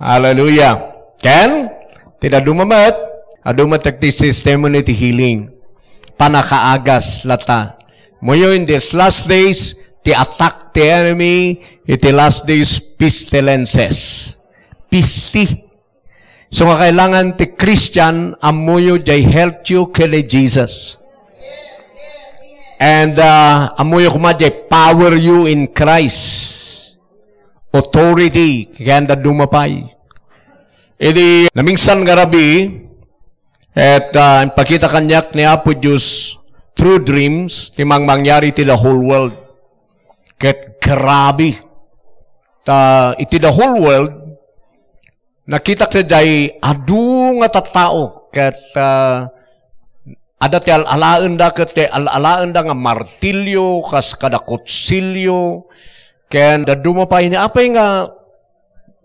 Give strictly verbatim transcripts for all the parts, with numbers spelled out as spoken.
Hallelujah. Ken, ti dadduma met, adu met ti testimony ti healing. Pannakaagas latta. Muyo in these last days, ti attack ti enemy, iti last days, pestilences. Pisti. So nga kailangan ti Christian, ammoyo jay health yo ken ni Jesus. And, uh, ammoyo koma jay power yo in Christ. Authority, ken dadduma pay. Idi namingsan nga rabii, et, ah, impakita kaniak ni Apo Dios through dreams, ti mangmangyari iti the whole world. Ket grabe. Ta, iti the whole world, nakitak sadiay adu nga tattao, ket, ah, adda ti al-alaenda, ket ti al-alaenda nga martilyo, kas kada kutsilyo, ken dadduma pay ni apay nga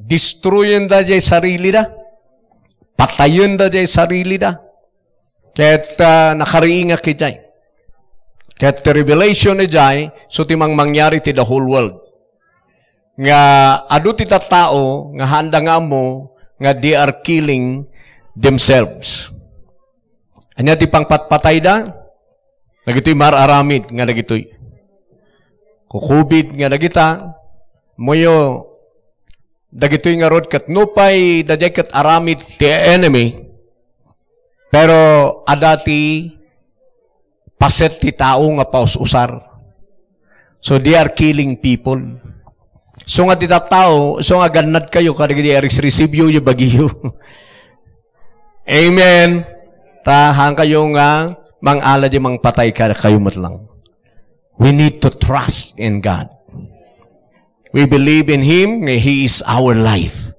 destroyenda jay sarilida, patayenda jay sarilida. Ket, ah, nakariingak idiay. Ket ti revelation idiay, so ti mangmangyari ti the whole world. Nga adu ti tattao nga haanda nga ammo nga they are killing themselves. Ania ti pangpatpatayda? Dagitoy mar-aramid nga dagitoy. Kukubid nga dagita, muyo, dagitoy ngarud ket nupay daydiay ket aramid ti enemy, pero adda ti paset ti tao nga paus-usar. So they are killing people. So nga ti tattao, so nga gannad kayo, kadagiti aris-receive yo, yo bagiyo. Amen. Ta, haan kayo nga mangala di mangpatay ka, kayo met lang. We need to trust in God. We believe in Him, nga He is our life.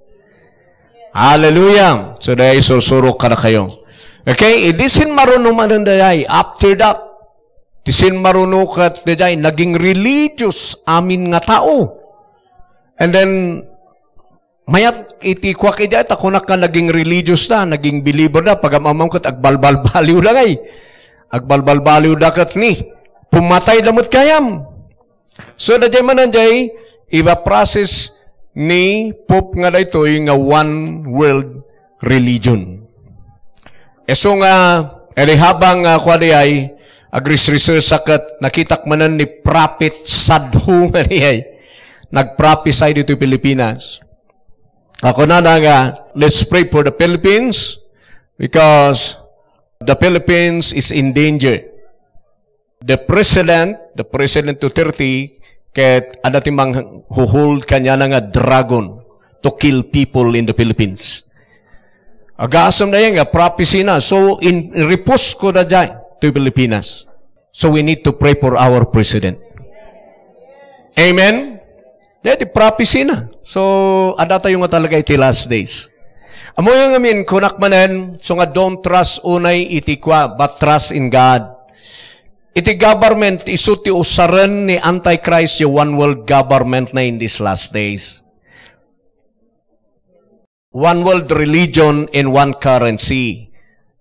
Hallelujah. So, dayay sursurok kada kayo. Okay, idi sinmaruno manen dayay. After that, ti sinmaruno ket dayay, naging religious amin nga tao. And then, mayat iti kuak idiay, ta kunak nga naging religious da, naging believer da, pagam-amam ket agbalbalbaliw da ngay. Agbalbalbaliw da ket ni, pumatay da met gayam. So, daydiay manen jay iba process ni Pope nga daytoy nga one world religion. Isu nga, iti habang, ah, kua diay, agrisrisirsa ket nakitak manen ni Prophet Sadhu nga diay. Nagprophesy dito Pilipinas. Ako na nga, let's pray for the Philippines because the Philippines is in danger. The president, the President Duterte, ket adda ti manghuhold kaniana nga dragon to kill people in the Philippines. Agasem na yan nga prophecy na. So, in, repose ko na dyan to Pilipinas. So, we need to pray for our president. Amen? Dahil ti prophecy na. So, adda tayo nga talaga iti last days. Amo yung amin, kunak manen, so nga don't trust unay iti kwa, but trust in God. Iti government, isu ti usaren ni Antichrist yung one world government na in these last days. One world religion and one currency.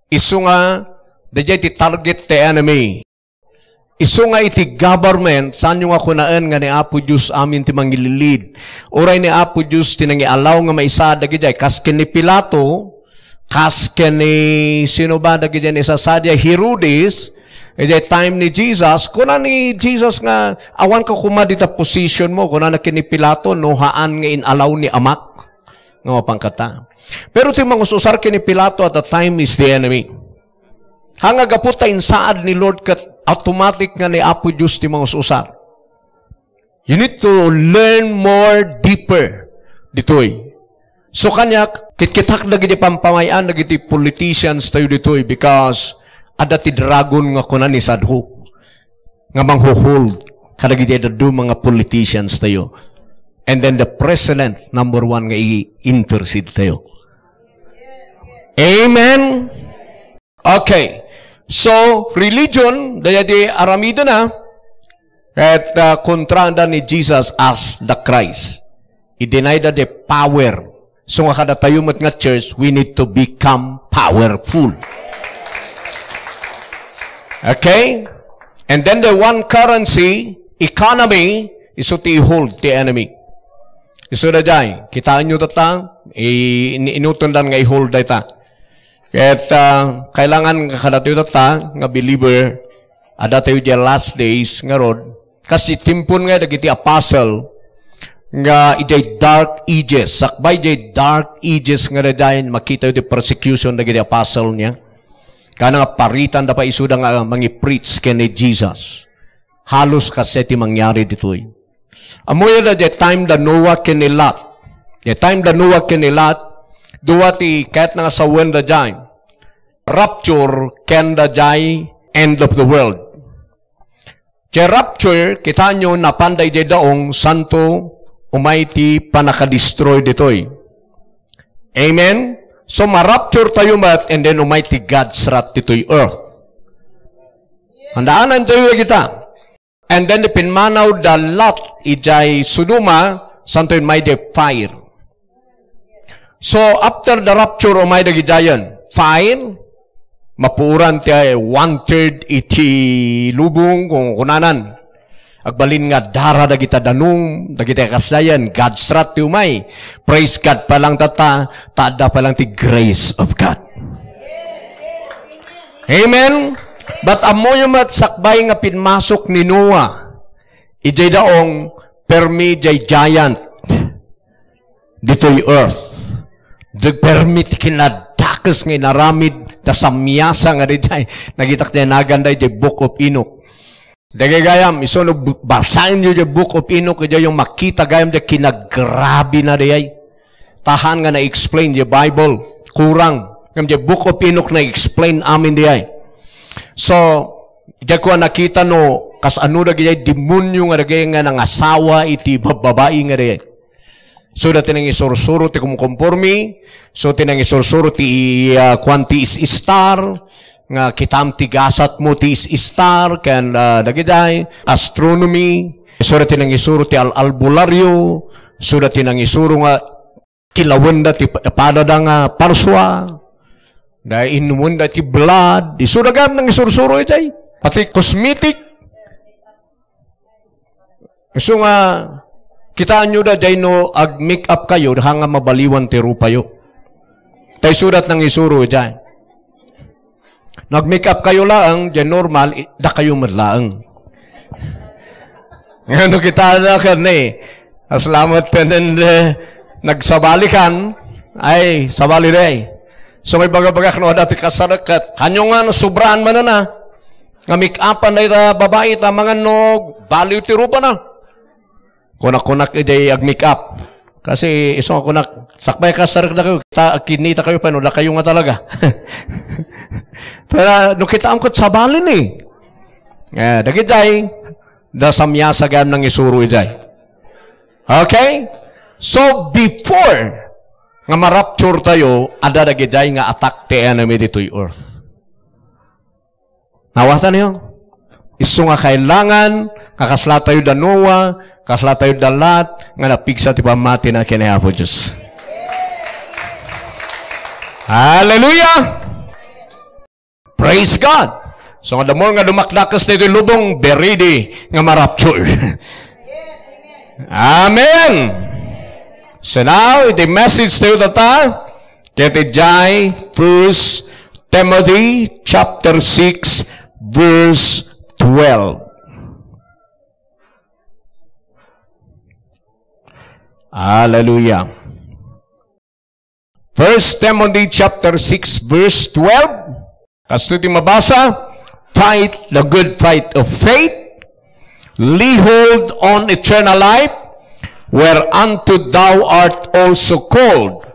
Isu nga, daydiay ti target ti enemy. Isu nga iti government, saanyo nga kunaen nga ni Apo Dios amin ti mangililid. Uray ni Apo Dios ti nangialaw nga maisaad dagidiay. Kas ken ni Pilato, kas ken ni sino ba dagidiay ni sasadia, Herodes, idiay time ni Jesus, kuna ni Jesus nga, "Awan ka koma dita position mo," kuna na ken ni Pilato, "No haan nga inalaw ni Amak nga mapan kata." Pero ti mangususar ken ni Pilato at the time is the enemy. Hanga gapu ta insaad ni Lord ket automatic nga ni Apo Dios ti mangususar. You need to learn more deeper ditoy. So kaniak, kitkitak dagiti pampamay-an dagiti politicians tayo ditoy because adda ti dragon nga kuna ni Sadhu nga manghuhold kadagiti dadduma nga politicians tayo. And then the president, number one nga i-intercede tayo. Amen? Okay. So, religion, dayadi aramidena, ket, uh, kontranda ni Jesus as the Christ. I-deny da the power. So, nga kada tayo met nga church, we need to become powerful. Okay? And then the one currency, economy, isu ti hold ti enemy. Isu daydiay, kitaenyo tatta, i-, in-, inutondan nga i-hold dayta. Ket, ah, kailangan nga kadatayo tatta nga believer, adda tayo diay last days ngarud. Kas itimpon nga dagiti apostle nga idiay dark ages, sakbay diay dark ages nga daydiay, makitayo ti persecution dagiti apostle niya. Kana nga paritanda pay isuda nga mangi-preach ken ni Jesus. Halos kas ti mangyari ditoy. Ammoyo da diay time da Noah ken ni Lot. Diay time da Noah ken ni Lot, dua ti kayatna nga sawen daydiay. Rapture ken daydiay end of the world. Diay rapture, kitaenyo, napanda idiay daong, santo, umay ti pannakadestroy ditoy. Amen? So, ma-rapture tayo met, and then umay ti God's wrath ditoy earth. Handaanan tayo dagita. And then, pimmanaw da Lot idiay Sodoma, santo, umay diay fire. So, after the rapture, umay dagidiayen. Fire, mapuoran ti one-third iti lubong, kung kunanan. Agbalin nga dara dagita danum, dagiti kasdiayen, God's wrath ti umay. Praise God pa lang tatta, ta adda pa lang ti grace of God. Amen? But ammoyo met sakbay nga pinmasok ni Noah, idiay daong, permi diay giant ditoy earth. Dagpermi ti kinadakes nga inaramid, ta samiasa nga daydiay. Nakitak ti nagan daydiay Book of Enoch. Dagay gayam, isu no bu-, basaenyo diay Book of Enoch, idiay makita gayam diay kinagrabina daydiay. Tahan nga na-explain diay Bible. Kurang. Ngem diay Book of Enoch na-explain amin daydiay. So, diay ko a nakita no kasano dagiti demonio nga dagiti nga nangasawa iti babbabai nga dagiti. So, da ti nangisursuro ti kumkonforme, so, ti nangisursuro ti, ah, kuan ti is-istar, nga kitam ti gasatmo ti is-istar, ken, ah, dagiti astronomy, so, da ti nangisuro ti al-, albularyo, so, da ti nangisuro nga kilawenda ti pa-, padada nga parsua. Da inumenda ti blood. Isu da gayam nangisursuro itay. Pati cosmetic. Isu nga, kitaenyo da, jay no ag-make up kayo, da nga mabaliwan ti rupayo. Tay sudat nangisuro itay. Nag-make up kayo laeng, diay normal, i-, dakayo met laeng. Ngano kita na ken ni? Salamat ken, eh, nagsabalikan. Ay, sabali day. So, may bagabagak no, dati kasarek ket. Kanyo nga, no, sobraan man na. Nga make upan dayta babai, ta mangan no, baliw ti rupana. Kunak-kunak idiay ag-make up. Kasi isu nga kunak, sakbay ka, sarek da kayo, ta-, kinita kayo pa, no, da kayo nga talaga. Pero, no, kitaam ko, sabali ni. Eh, dagiti, da samiasa gayam nangisuro idiay. Okay? So, before nga ma-rapture tayo, adda dagiti nga attack ti enemy ditoy earth. Nawatan niyo? Isu nga kailangan nga kasla tayo da Noah, kasla tayo da Lot, nga napigsa ti pammatina ken ni Apo Dios. Hallelujah! Praise God! So, nga the more nga dumakdakes ditoy lubong, be ready nga ma-rapture. Amen! So now, iti message tayo tata, ket idiay First Timothy chapter six, verse twelve. Hallelujah. First Timothy chapter six, verse twelve. Kastoy ti mabasa, "Fight the good fight of faith, lay hold on eternal life, whereunto thou art also called,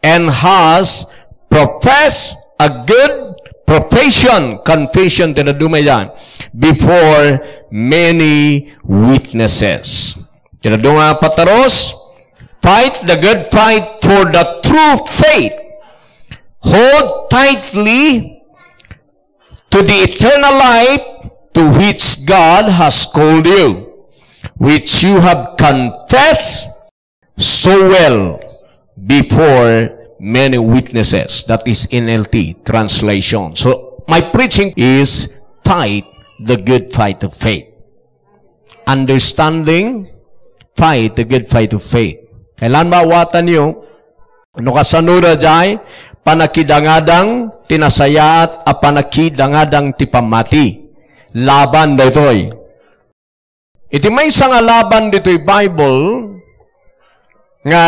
and hast professed a good profession," confession, ti naduma iyan, "before many witnesses." Ti naduma, patarus, "Fight the good fight for the true faith. Hold tightly to the eternal life to which God has called you, which you have confessed so well before many witnesses." That is N L T translation. So, my preaching is fight the good fight of faith. Understanding, fight the good fight of faith. Kailan maawatanyo? No kasano daydiay, panakidangadang ti nasayaat a panakidangadang ti pammati. Laban daytoy. Iti maysa nga laban ditoy Bible, nga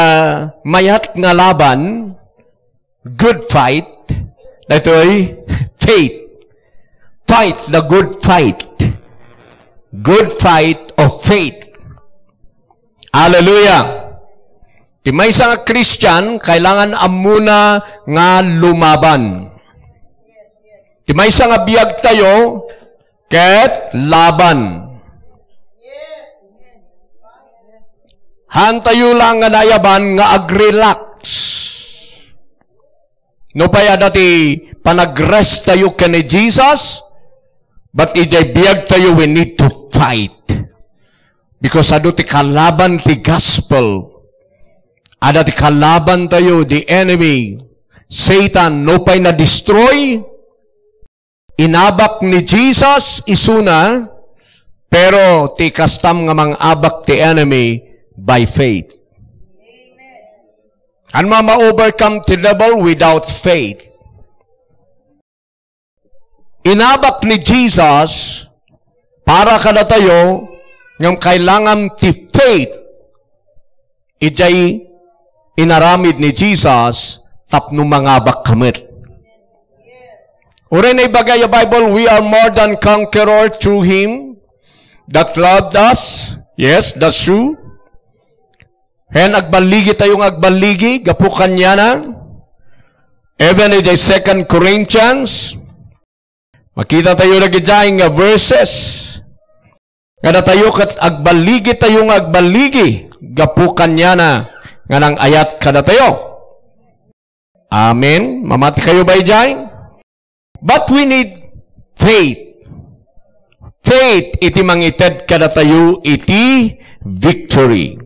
mayat nga laban, good fight, daytoy faith. Fight the good fight. Good fight of faith. Hallelujah. Ti maysa nga Christian, kailangan ammona nga lumaban. Ti maysa nga biag tayo, ket laban. Haantayo lang nga naayaban nga ag-relax. Nupay adda ti panag-rest tayo ken ni Jesus, but idiay biag tayo, we need to fight. Because adu ti kalaban ti gospel. Adda ti kalaban tayo, the enemy, Satan, nupay na-destroy, inabak ni Jesus isuna, pero ti kastam nga mangabak ti enemy by faith. Ano ma-overcome ti devil without faith? Inabak ni Jesus para kadatayo nga kailangan ti faith idiay inaramid ni Jesus tapno mangabak ka met. Uray naibaga iti Bible, "We are more than conqueror through Him that loved us." Yes, that's true. Ken agballigi tayo nga agballigi, gapu kaniana. Even in the Second Corinthians, makita tayo dagiti nga verses. Nga datayo ket agballigi tayo nga agballigi, gapu kaniana nga nang-ayat kadatayo. Amen. Mamati kayo ba idiay? But we need faith. Faith iti mangited kadatayo iti victory.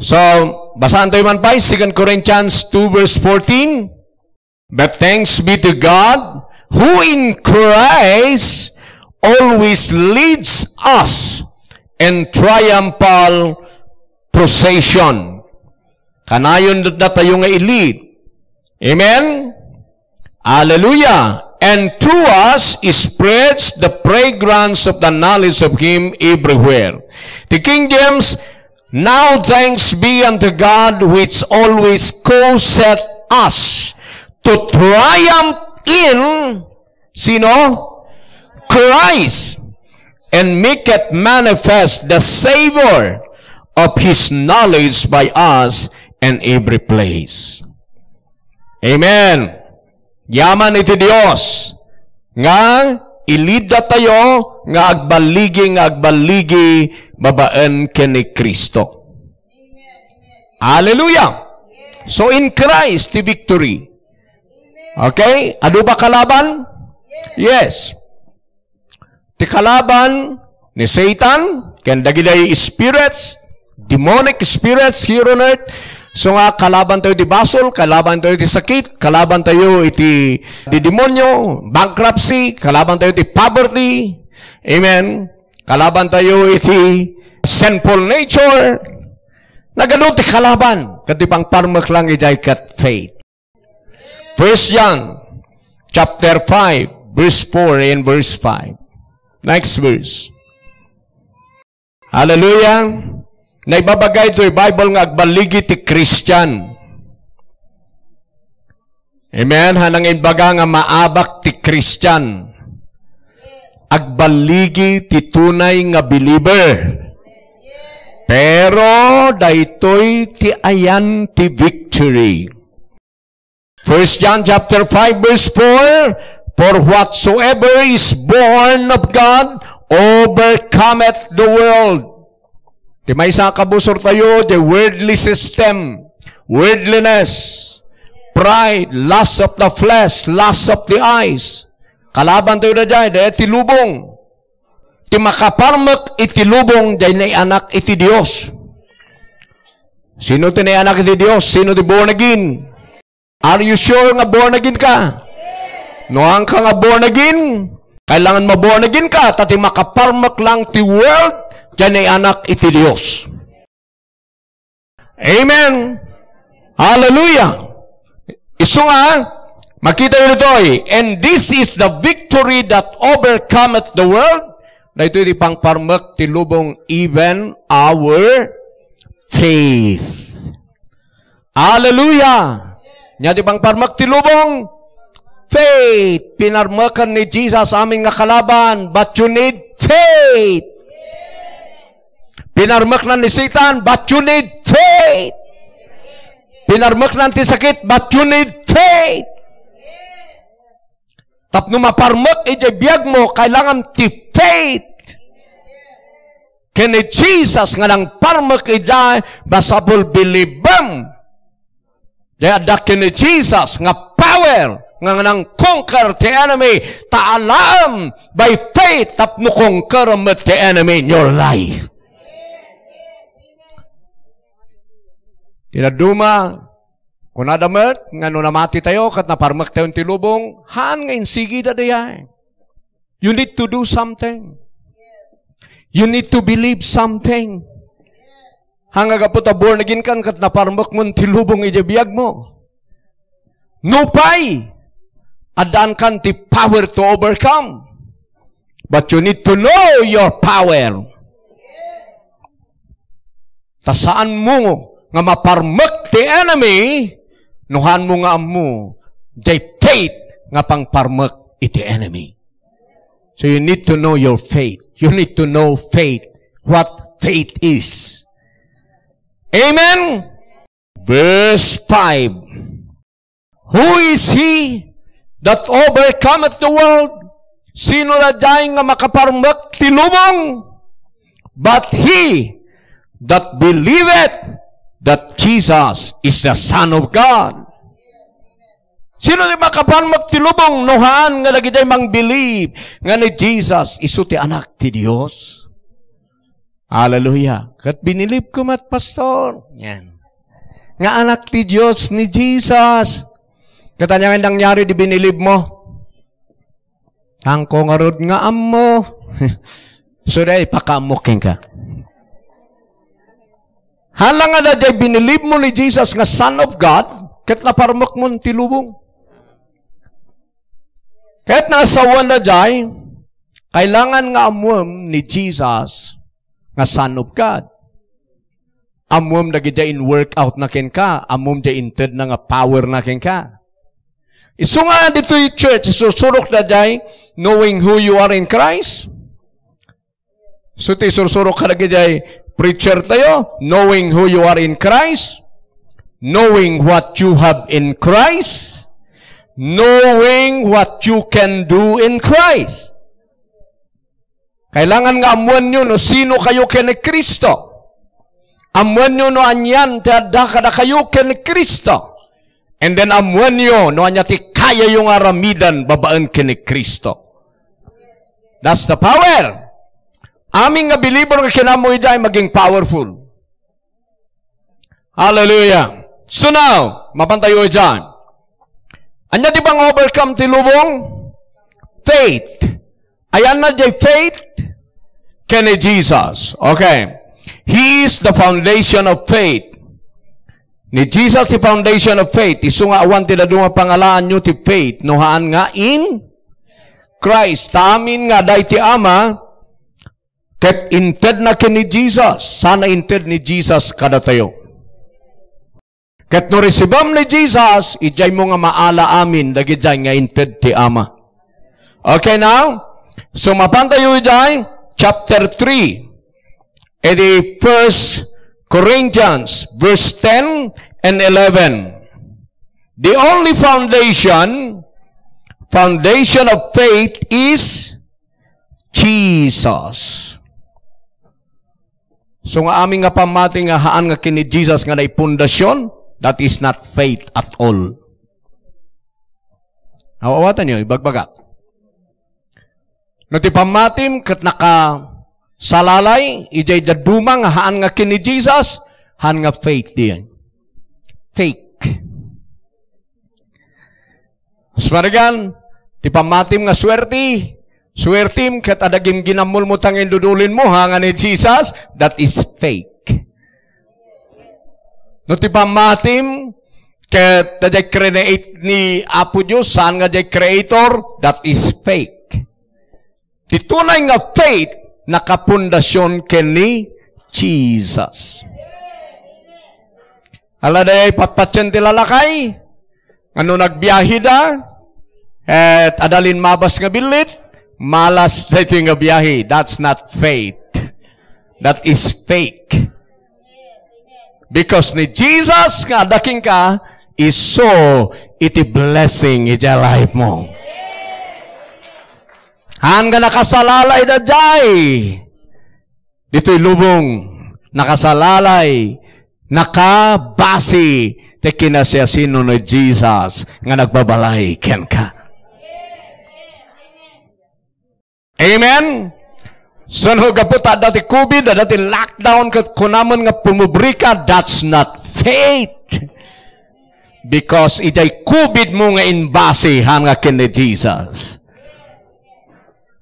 So, basaan tayo man pay, Second Corinthians two verse fourteen. But thanks be to God, who in Christ always leads us in triumphal procession. Kanayon datayo nga i-lead. Amen? Hallelujah. And through us spreads the fragrance of the knowledge of Him everywhere. The King James, "Now thanks be unto God, which always causeth us to triumph in," sino? "Christ, and maketh manifest the savor of His knowledge by us in every place." Amen. Yaman iti Dios nga i-lead datayo nga agballigi, nga agballigi babaen ken ni Cristo. Hallelujah! So in Christ, the victory. Okay? Adu ba kalaban? Yes. Ti kalaban ni Satan, ken dagiti spirits, demonic spirits here on earth. So nga, kalaban tayo ti basol, kalaban tayo ti sakit, kalaban tayo iti, ti demonyo, bankruptcy, kalaban tayo ti poverty. Amen. Kalaban tayo iti sinful nature. Nagadu ti kalaban, ket ti pangparmek lang idiay ket faith. First John chapter five, verse four and verse five. Next verse. Hallelujah. Naibabaga itoy Bible nga agballigi ti Christian. Amen. Hanang imbaga nga maabak ti Christian. Agballigi ti tunay nga believer. Pero daytoy ti ayan ti victory. First John chapter five verse four, "For whatsoever is born of God overcometh the world." Ti maysa a kabusor tayo, the worldly system, worldliness, pride, lust of the flesh, lust of the eyes. Kalaban tayo na dyan, dahil ti lubong. Ti makaparmek iti lubong, dahil naianak iti Dios. Sino ti naianak iti Dios? Sino ti born again? Are you sure nga born again ka? No, ang ka nga born again, kailangan ma-born again ka, ta ti makaparmek lang ti world, diay naianak iti Dios. Amen. Hallelujah. Isu nga, makita yu ditoy, "And this is the victory that overcometh the world." Daytoy ti pangparmek ti lubong, even our faith. Hallelujah. Ania ti pangparmek ti lubong? Faith. Pinarmeken ni Jesus amin nga kalaban, but you need faith. Pinarmekna ni Satan, but you need faith. Pinarmekna ti sakit, but you need faith. Tapno maparmek idiay biagmo, kailangan ti faith. Ken ni Jesus nga nangparmek idiay, basapul bilibem. Diay adda ken ni Jesus nga power nga nang-conquer ti enemy, ta alaem by faith tapno conquer met ti enemy in your life. Ti dadduma, kunada met nga no namati tayo ket naparmek tayo ti lubong, haan nga insigida dayay. You need to do something. You need to believe something. Haan nga gapu ta born again kan ket naparmekmon ti lubong idiay biagmo. Nupay, addaan kan ti power to overcome. But you need to know your power. Ta saan mo nga maparmek ti enemy no haan mo nga ammo diay faith nga pangparmek iti enemy. So you need to know your faith. You need to know faith, what faith is. Amen? Verse five. Who is he that overcometh the world? Sino daydiay nga makaparmek ti lubong? But he that believeth that Jesus is the Son of God. Sino ti makaparmek ti lubong no haan nga dagiti mangbilib nga ni Jesus isu ti Anak ti Dios? Hallelujah. Ket binilib ko met, Pastor. Yan. Nga Anak ti Dios ni Jesus. Ket ania nga nangyari di binilib mo? Tangko ngarud nga ammo. So, di, ipakaammo kenka. Hala nga daydiay binilib mo ni Jesus nga Son of God, ket naparmekmon ti lubong. Ket nasawan daydiay, kailangan nga ammuem ni Jesus nga Son of God. Ammuem dagiti in-work out na kenka, ammuem diay intedna nga power na kenka. Isu nga ditoy church, isusurok daydiay, knowing who you are in Christ. So, ti isursuro kadagiti preacher tayo, knowing who you are in Christ, knowing what you have in Christ, knowing what you can do in Christ. Kailangan nga ammuenyo no sino kayo ken ni Cristo. Ammuenyo no anian ti adda kadakayo ken ni Cristo. And then ammuenyo no ania ti kayayo nga aramiden babaen ken ni Cristo. That's the power. Amin nga believer nga kinammo idiay maging powerful. Hallelujah. So now, mapan tayo idiay. Ania ti pang-overcome ti lubong? Faith. Ayanna diay faith ken ni Jesus. Okay. He is the foundation of faith. Ni Jesus ti foundation of faith. Isu nga awan ti dadduma pangalaanyo ti faith no haan nga in Christ. Ta amin nga adda iti Ama, ket intedna ken ni Jesus. Saan a inted ni Jesus kadatayo? Ket no risibam ni Jesus, idiaymo nga maala amin dagidiay nga inted ti Ama. Okay now? So, mapan tayo idiay chapter three. Iti First Corinthians, verse ten and eleven. The only foundation, foundation of faith is Jesus. So nga amin nga pammati nga haan nga ken ni Jesus nga naipundasion, that is not faith at all. Aw-, awatan niyo, ibagbagak. No ti pammatim ket nakasalalay, idiay dadduma nga haan nga ken ni Jesus, haan nga faith diay. Fake. Sumarigan, ti pammatim nga suerti, suertim ket adda gimginammolmo ta nga indudulinmo, ha, nga ni Jesus, that is fake. No ti pammatim, ket daydiay create ni Apo Dios, saan nga daydiay creator, that is fake. Ti tunay nga faith, nakapundasion ken ni Jesus. Ala daydiay patpatien ti lalakay, nga no nagbiaheda, et adda limmabas nga billit, malas daytoy nga biahe. That's not faith. That is fake. Because ni Jesus nga adda kenka, isu iti blessing iti life mo. Haan nga nakasalalay daydiay ditoy lubong, nakasalalay, nakabasi ti kinasiasino ni Jesus nga nagbabalay kenka. Amen? So, no, gapu ta adda ti covid, adda ti lockdown, ket kunam nga pumubrika, that's not faith. Because idiay covid mo nga imbase, haan nga ken ni Jesus.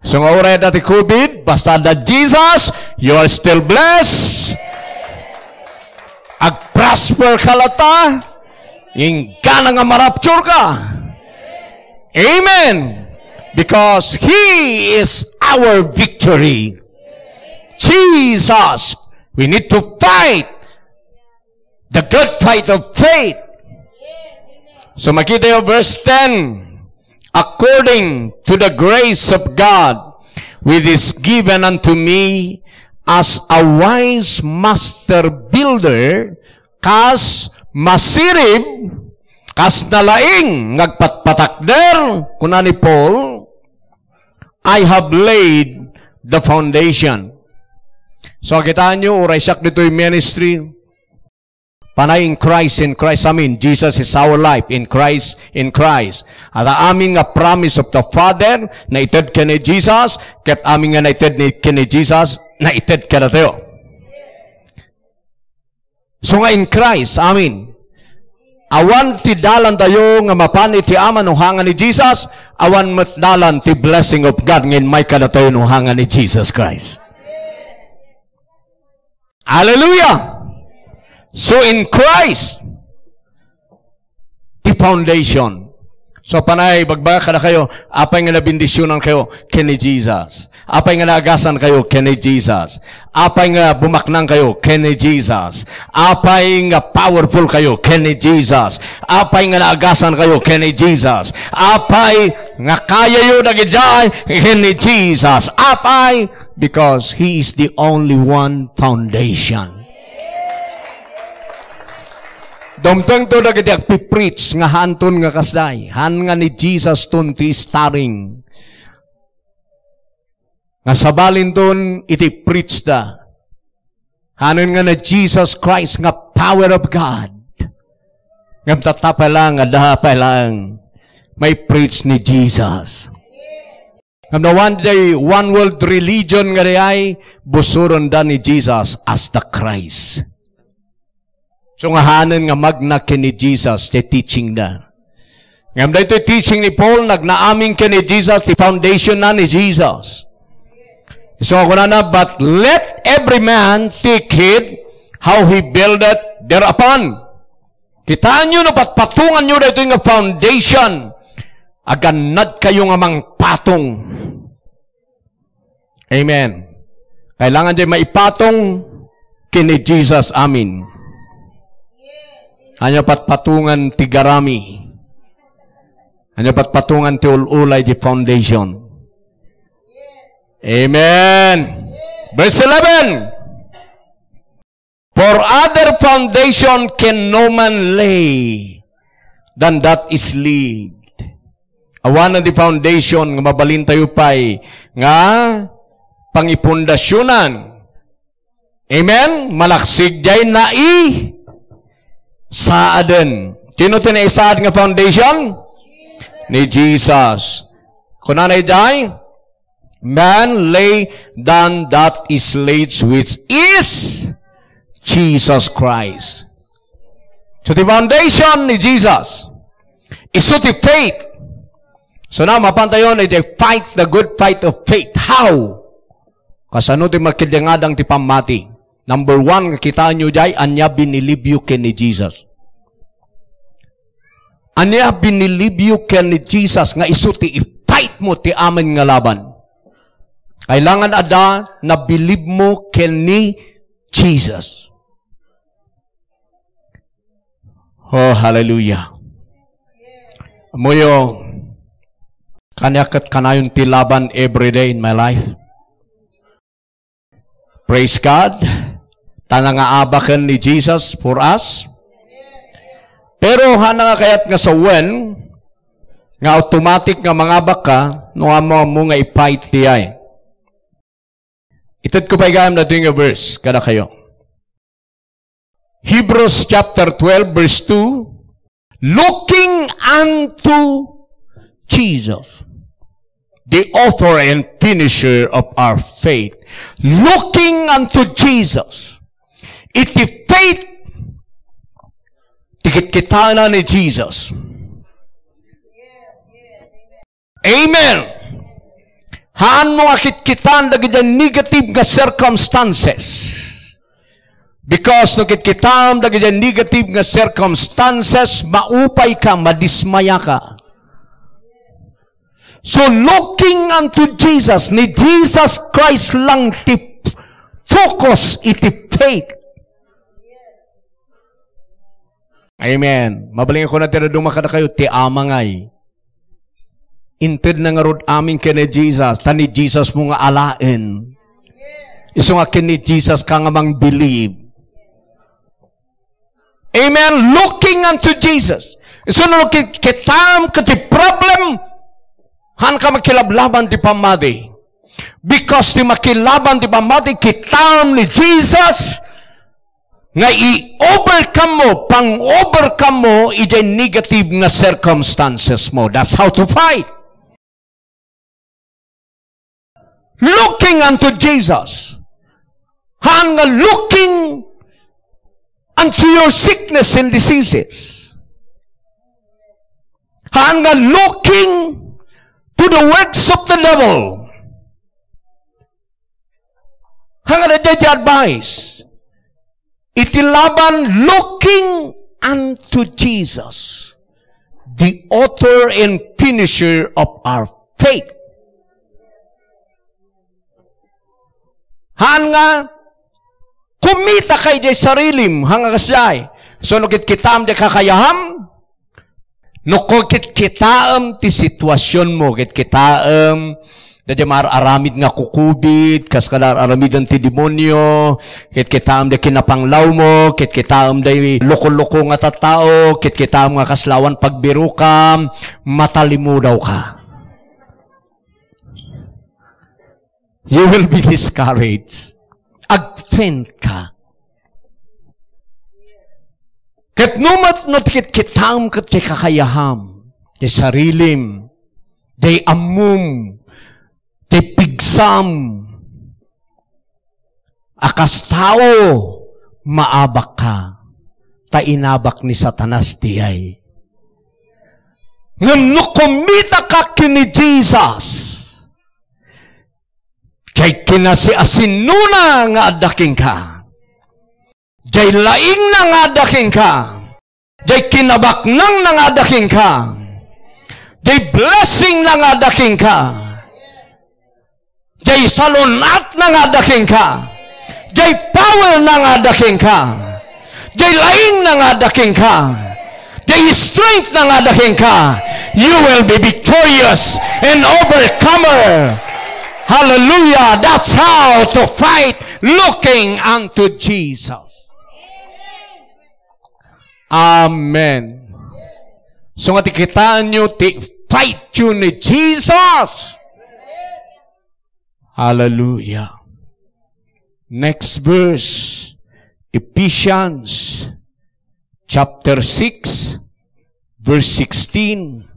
So, nga uray adda ti covid, basta adda Jesus, you are still blessed. Agprosper ka latta, inggana nga marapture ka. Amen. Because He is our victory. Jesus, we need to fight the good fight of faith. So makita tayo, verse ten, "According to the grace of God, which is given unto me as a wise master builder," kas masirib, kas nalaing nga agpatpatakder, kuna ni Paul, "I have laid the foundation." So, kitaan nyo, uray siak ditoy ministry, panay in Christ, in Christ, amen. Jesus is our life, in Christ, in Christ. At amin nga promise of the Father, naited ken ni Jesus, ket amin nga naited ni, ken ni Jesus, naited kadatayo. So nga in Christ, amen. Awan ti dalan tayo nga mapan iti Ama no haan nga ni Jesus, awan met dalan ti blessing of God nga immay kadatayo no haan nga ni Jesus Christ. Hallelujah! So in Christ, the foundation. So, panay, bagbaga kadakayo, apay nga nabendisionan kayo ken ni Jesus? Apay nga naagasan kayo ken ni Jesus? Apay nga bumaknang kayo ken ni Jesus? Apay nga powerful kayo ken ni Jesus? Apay nga naagasan kayo ken ni Jesus? Apay nga kayayo dagidiay ken ni Jesus? Apay? Because He is the only one foundation. Dumtengto dagiti agpi-preach nga haanton nga kasdiay. Haan nga ni Jesus ton ti starring. Nga sabalinton iti preach da. Haanen nga ni Jesus Christ nga power of God. Ngem tatta pay laeng, adda pay laeng mai-preach ni Jesus. Ngem no one day, one world religion nga diay, busurenda ni Jesus as the Christ. So nga haanen nga magna ken ni Jesus ti teaching da. Ngem daytoy teaching ni Paul, nagnaamin ken ni Jesus, ti foundation na ni Jesus. So kunana, "But let every man take heed how he buildeth thereupon." Kitaenyo no patpatonganyo daytoy nga foundation, agannadkayo nga mangpatong. Amen. Kailangan diay maipatong ken ni Jesus. Amen. Ania patpatongan ti garami? Ania patpatongan ti ul-ulay ti foundation? Amen. Verse eleven. "For other foundation can no man lay than that is laid." Awanen ti foundation nga mabalintayo pay nga pangipundasionan. Amen? Malaksid diay naisaaden. Sino ti naisaad nga foundation? Ni Jesus. Kunana idiay, "Man lay than that is laid, which is Jesus Christ." So, ti foundation ni Jesus. Isu ti faith. So, now, mapantayon iti fight the good fight of faith. How? Kasano ti makidangadang ti pammati? Number one, nga kitaenyo jay, ania binilibyo ken ni Jesus. Ania binilibyo ken ni Jesus nga isu ti i-fight mo ti amin nga laban? Kailangan adda nabilib mo ken ni Jesus. Oh, hallelujah. Ammoyo, kaniak ket kanayon ti laban every day in my life. Praise God. Ta nangaabaken ni Jesus for us. Pero haan nga kayat nga sawen, nga automatic nga mangabak ka, no ammo-ammo nga i-fight diay. Itedko pay gayam daytoy nga verse kadakayo. Hebrews chapter twelve, verse two, "Looking unto Jesus, the author and finisher of our faith." Looking unto Jesus. Iti faith, ti kitkitaenna ni Jesus. Amen. Haan mo nga kitkitaen dagiti negative nga circumstances. Because no kitkitaem dagiti negative nga circumstances, maupay ka, madismaya ka. So, looking unto Jesus, ni Jesus Christ lang ti focus iti faith. Amen. Mabalin ko na ti dadduma kadakayo, ti Ama ngay. Intedna ngarud amin ken ni Jesus, ta ni Jesus mo nga alaen. Isu nga ken ni Jesus ka nga mangbilib. Amen. Looking unto Jesus. Isu no kit-, kitaem ket ti problem, haan ka makilablaban ti pammati. Because ti makilaban ti pammati, kitaem ni Jesus, nga i-overcome mo, pang-overcome mo, ijay negative nga circumstances mo. That's how to fight. Looking unto Jesus. Haan nga looking unto your sickness and diseases. Haan nga looking to the works of the devil. Haan nga daydiay ti advice. Iti laban, looking unto Jesus, the author and finisher of our faith. Haan nga kumita ka iti sarilim, haan nga kasdiay. So, no kitkitaem ti kakayaham, no kitkitaem ti situasionmo, kitkitaem daydiay maar-aramid nga kukubit, kas kada ar-aramiden ti demonio, kitkitaem daydiay kinapanglawmo, kitkitaem daydiay loko-loko nga tattao, kitkitaem nga kasla awan pagbirokam, matalimudawka. You will be discouraged. Agfaint ka. Ket no met no ti kitkitaem ket ti kakayaham, ti sarilim, ti ammom, ti pigsam, a kas tao, maabak ka, ta inabak ni Satanas diay. Ngem no kumita ka ken ni Jesus, jay kinasiasinona nga adda kenka. Jay laingna nga adda kenka. Jay kinabaknangna nga adda kenka. Jay blessingna nga adda kenka. Jay salun-atna nga adda kenka. Jay powerna nga adda kenka. Jay laingna nga adda kenka. Jay strengthna nga adda kenka. You will be victorious and overcomer. Hallelujah. That's how to fight, looking unto Jesus. Amen. So nga ti kitaenyo ti fight you ni Jesus. Hallelujah. Next verse, Ephesians chapter six, verse sixteen.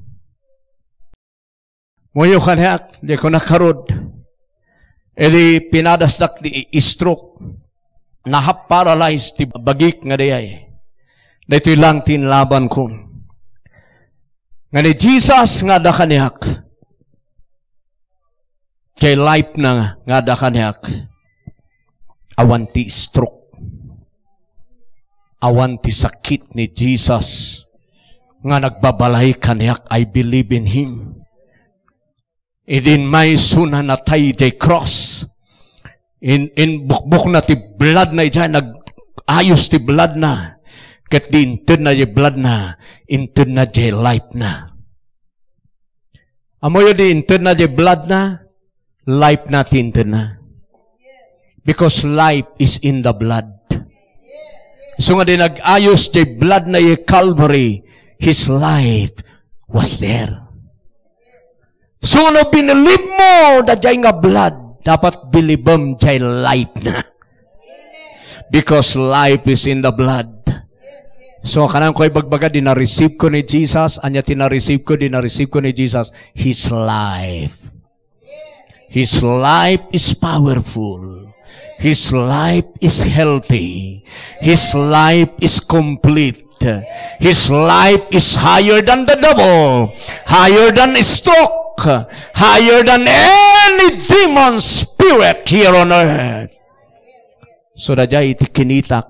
Muyo kaniak, di ko nakarod. Idi pinadasdak ti stroke. Nahap paralyzed ti bagik nga dayay. Daytoy lang ti inlabanko. Nga ni Jesus nga adda kaniak. Jay life na nga adda kaniak. Awan ti stroke. Awan ti sakit ni Jesus nga nagbabalay kaniak, I believe in Him. Idi immaysona natay diay cross, in, inbukbokna ti bloodna idiay, nag-ayos ti bloodna. Ket di intedna diay bloodna, intedna diay lifena. Ammoyo di intedna diay bloodna, lifena ti intedna. Because life is in the blood. Isu nga di nag-ayos diay bloodna idiay Calvary, His life was there. So, no binelieve mo daydiay nga blood, dapat bilibem diay lifena. Because life is in the blood. So, kananko ibagbaga, di na-receive ko ni Jesus. Ania ti na-receive ko? Di na-receive ko ni Jesus His life. His life is powerful. His life is healthy. His life is complete. His life is higher than the devil, higher than stroke, higher than any demon spirit here on earth. So, daydiay ti kinitak.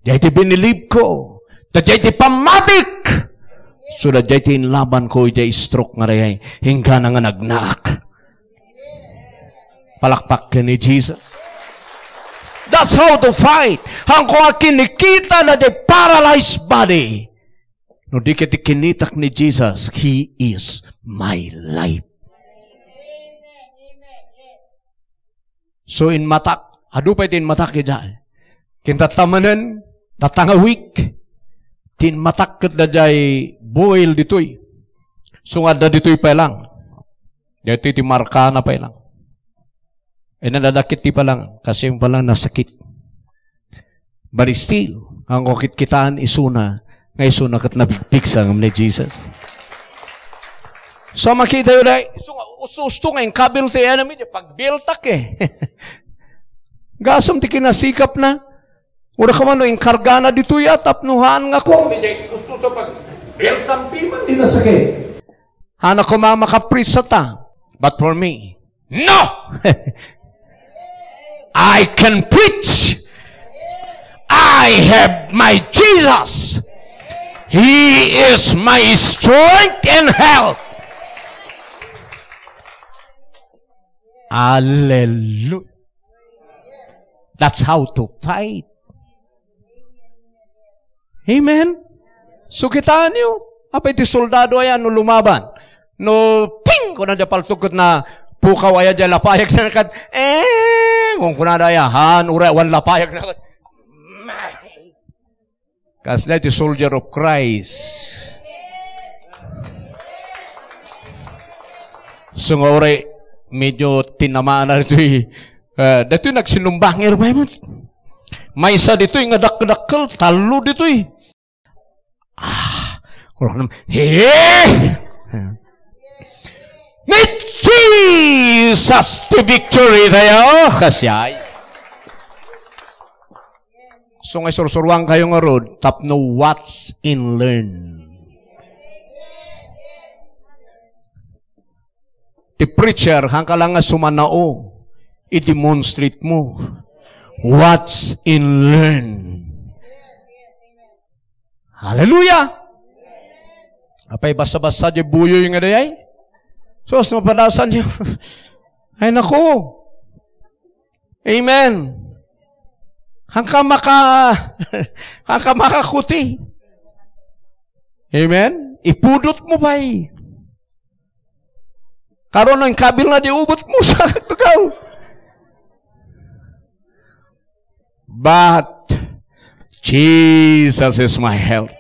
Daydiay ti binilib ko. Daydiay ti pammatik. So, daydiay ti inlaban ko idiay stroke nga daydiay. Inggana nga nagnaak. Palakpak ken ni Jesus. That's how to fight. Haanko nga kinikita daydiay paralyzed body. No di ket ti kinitak ni Jesus, He is my life. So, inmatak. Adu pay ti inmatak idiay. Kintatta manen, tatta nga week, ti inmatak ket daydiay buil ditoy. So, nga adda ditoy pay lang. Daytoy ti markana pay lang. Ay, nadadakit ti pay lang, kasi pay lang nasakit. But still, haanko kitkitaan isuna, nga isuna ket nabigpigsa ngem ni Jesus. So, makitayo daydiay, isu nga, usto-usto nga inkabil ti enemy, di pagbiltak eh. Gasum ti kinasikapna. Uray koma no inkargana ditoy a, tapno haan nga ko, di usto sa pagbiltak piman, di nasakit. Haan a koma makaprisa ta. But for me, no! I can preach. I have my Jesus. He is my strength and help. Hallelujah. That's how to fight. Amen? So, kitaenyo, apay ti soldado aya no lumaban? No, ping! Kuna diay paltog ket napukaw aya diay lapayagna ket, eh, kunkunada aya, haan, uray awan lapayagna ket. Kasla ti soldier of Christ. So nga uray, medyo tinamaan na ditoy, eh, ditoy nagsinumbangir, may mo. Maysa ditoy nga dakdakkel, tallo ditoy. Ah, kurang naman. Hey! Ni Jesus ti victory tayo. Kasiyay. So nga isursuruan kayo ngarud, tapno watch and learn. Ti preacher, haanka lang nga sumanao, i-demonstrate mo. Watch and learn. Hallelujah! Apay basa-basa diay buyoy nga dayay? Sus, mapadasan niyo. Ay, naku. Amen. Haanka maka, haanka makakuti. Amen? Ipudot mo pay. Karon, no inkabilna diay ubot mo sa tugaw. But Jesus is my help.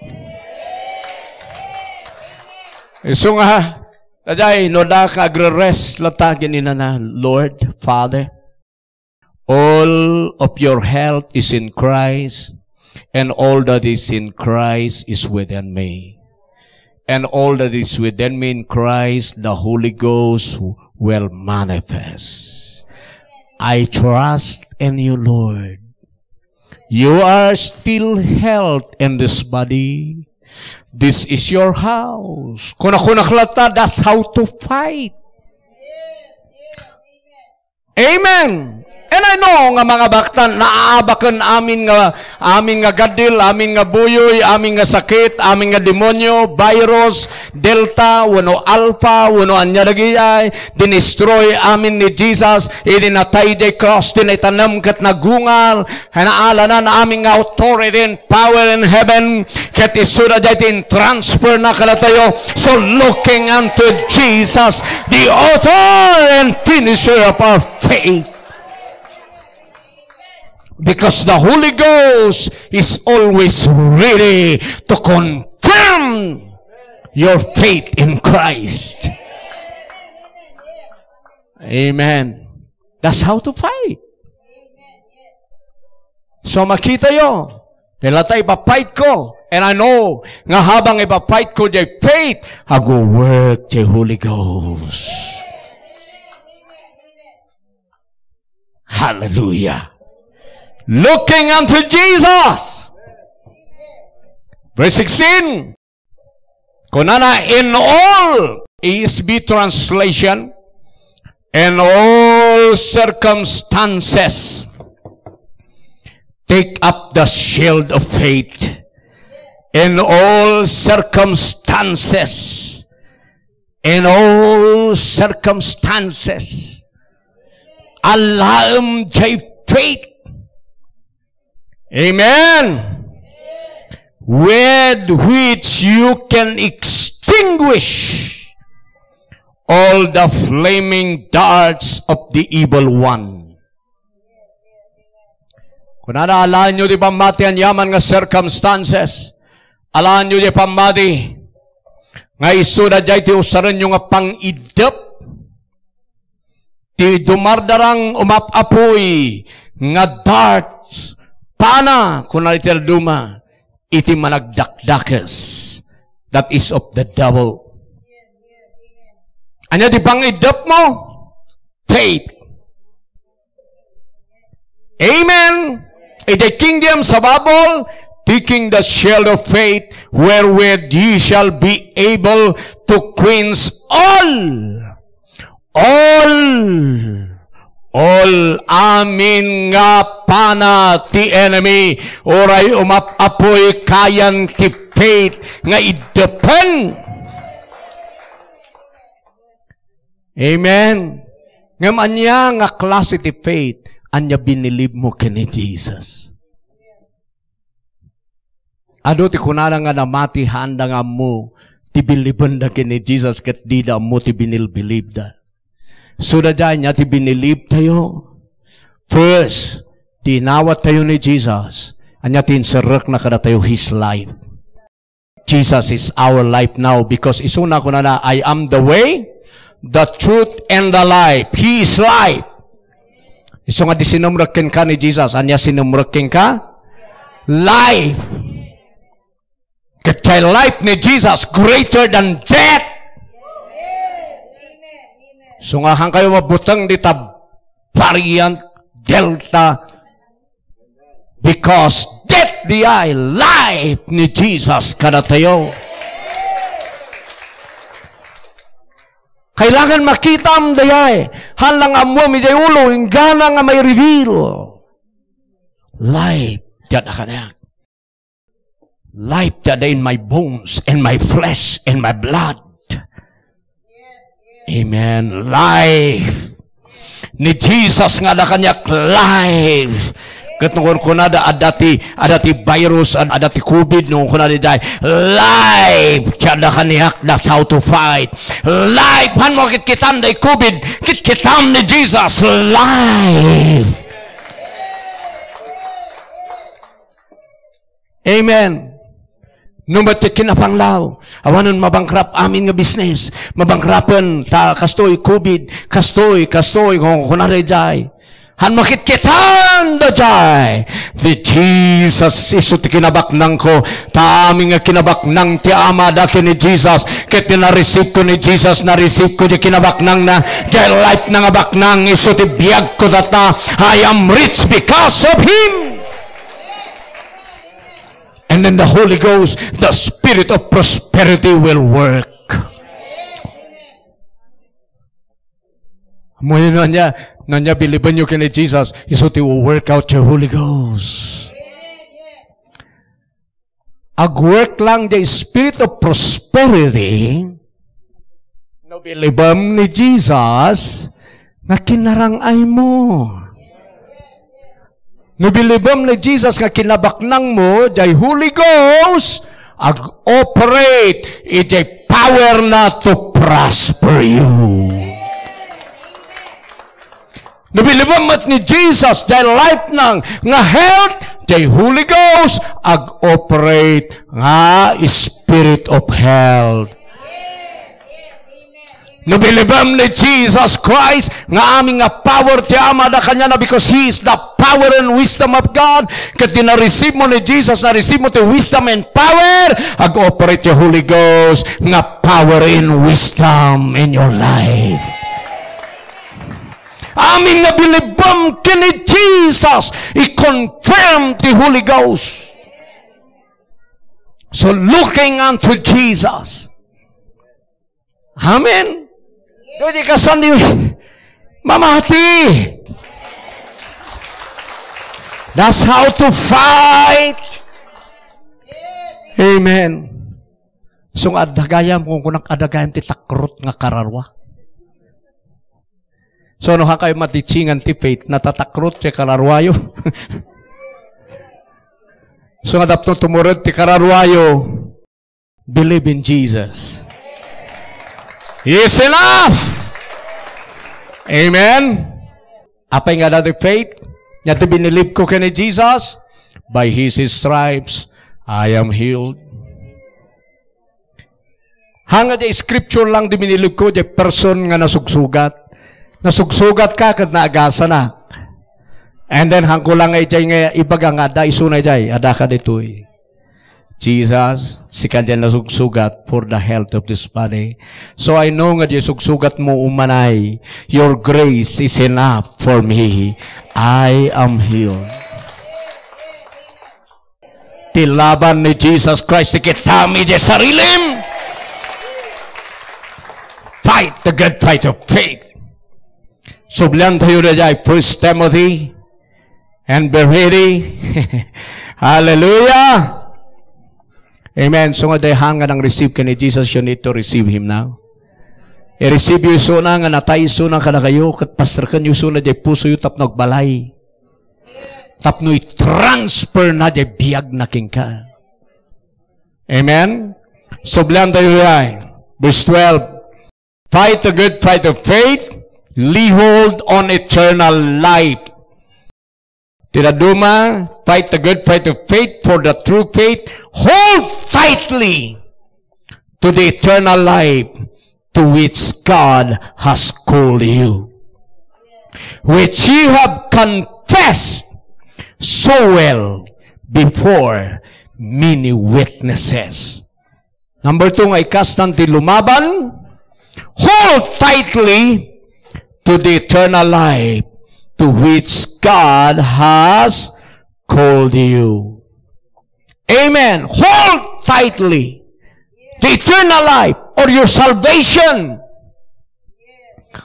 Isu nga, daydiay, no adda ka agre-rest latta, ginina na, Lord, Father, all of your health is in Christ, and all that is in Christ is within me. And all that is within me in Christ, the Holy Ghost will manifest. I trust in you, Lord. You are still health in this body. This is your house. Kuna-kunak latta, that's how to fight. Amen. And I know nga mga baktan, naabaken amin nga, amin nga gaddil, amin nga buyoy, amin nga sakit, amin nga demonyo, virus, Delta, wenno Alpha, wenno ania dagiti ay, dinestroy amin ni Jesus, idi natay idiay cross, ti naitanem ket nagungar, naalanan amin nga authority and power in heaven, ket isuda daytoy in transfer na kadatayo. So looking unto Jesus, the author and finisher of our faith. Because the Holy Ghost is always ready to confirm your faith in Christ. Amen. That's how to fight. So makita yo, dahil ata ipafight ko, and I know nga habang ipafight ko diay faith, ago-work diay Holy Ghost. Hallelujah. Looking unto Jesus. Verse sixteen. Kunana, in all, E S V translation, in all circumstances, take up the shield of faith. In all circumstances, in all circumstances, alaem diay faith. Amen. With which you can extinguish all the flaming darts of the evil one. Kunana, alaenyo ti pammati aniaman nga circumstances. Alaenyo ti pammati nga isuda diay ti usarenyo nga pangidep. Ti dumardarang umap-apuy nga darts, pana, kuna iti dadduma, iti managdakdakes, that is of the devil. Ania ti pangidepmo? Faith. Amen. Iti King James a Bible, taking the shield of faith, wherewith ye shall be able to quench all, all, all amin nga pana ti enemy, uray umap-apuy kayan ti faith nga iddepen. Amen. Ngem ania nga klase ti faith? Ania binilibmo ken ni Jesus? Adu ti kunana nga namati, haanda nga ammo ti bilibenda ken ni Jesus ket dida ammo ti binilbilibda. So, daydiay, ania ti binilibtayo? First, ti inawattayo ni Jesus. Ania ti inserrekna kadatayo? His life. Jesus is our life now because isuna kunana, "I am the way, the truth, and the life." He is life. Isu nga di sinumrek kenka ni Jesus, ania sinumrek kenka? Life. Ket ti life ni Jesus greater than death. So nga, haankayo mabuteng dita variant Delta, because death diay, life ni Jesus kadatayo. Kailangan makitam dayay. Haan lang ammoem idiay ulo, inggana nga mai-reveal. Life, diay kaniak. Life diay in my bones and my flesh and my blood. Amen. Life ni Jesus nga adda kaniak, life. Ket no kunkunada, adda ti, adda ti virus, ad-, adda ti covid, no kunkunada, life diay adda kaniak, that's how to fight. Life, haanmo kitkitan diay covid, kitkitam ni Jesus, life. Amen. No met ti kinapanglaw, awanen mabankrupt amin nga business, mabankrupten ta kastoy, covid, kastoy, kastoy, kun-, kunkunada daydiay. Haanmo kitkitan daydiay. Ti Jesus, isu ti kinabaknangko, ta amin nga kinabaknang ti Ama, adda ken ni Jesus, ket ti na-receive ko ni Jesus, na-receive ko ti kinabaknangna, diay life na nga baknang, isu ti biagko tatta, I am rich because of Him. And then the Holy Ghost, the Spirit of prosperity will work. Ammoyo no ania, No ania, believe-enyo ken ni Jesus, isu ti work out ti Holy Ghost. Ag-work lang the Spirit of prosperity, no believe-em ni Jesus nga kinarang-aymo. No believe-em ni Jesus nga kinabaknangmo, jay Holy Ghost, ag-operate ijay power na to prosper you. No believe-em met ni Jesus, jay life na nga health, jay Holy Ghost, ag-operate nga Spirit of health. No believe-em ni Jesus Christ, nga amin nga power ti Ama ada kaniana, because He is the power and wisdom of God. Ket ti na-receive mo ni Jesus, na-receive mo ti wisdom and power, ag-operate ti Holy Ghost nga power and wisdom in your life. Amin nga believe-em ken ni Jesus, i-confirm ti Holy Ghost. So looking unto Jesus. Amen. Dudi ka sandi mamati. That's how to fight. Amen. So nga adda gayam, kung kunak adda gayam ti takrot nga kararua. So, no, han kayo matitsingan ti faith, natatakrot ti kararuayo. So, nga tapno tumured ti kararuayo, believe in Jesus. He is enough. Amen. Apay nga dati faith? Nya ti binilib ko ken ni Jesus, by His stripes, I am healed. Hanga di scripture lang di binilib ko, di person nga nasugsugat. Nasugsugat ka, ket naagasanak. And then, hangko lang nga ijay nga ibaga nga adda isuna ijay, adda ka ditoy. Jesus, sika diay nasugsugat for the health of this body. So I know nga di sugsugat mo umanay, your grace is enough for me. I am healed. Ti laban ni Jesus Christ, ti kittam iti sarilim. Fight the good fight of faith. Sublian tayo na dyan, First Timothy, and be ready. Hallelujah. Amen. So nga dayhan nga nang receive ka ni Jesus, you need to receive Him now. I-receive yu isuna nga natay isuna kadakayo, ket pasterken yu isuna diay puso yu tapno agbalay. Tapno i-transfer na diay biag na kenka. Amen? Sublian tayo diay. Verse twelve, "Fight the good fight of faith, lay hold on eternal life." Ti dadduma, "Fight the good fight of faith, for the true faith, hold tightly to the eternal life to which God has called you, which you have confessed so well before many witnesses." Number two, nga ikastan ti lumaban, hold tightly to the eternal life to which God has called you. Amen. Hold tightly the eternal life or your salvation.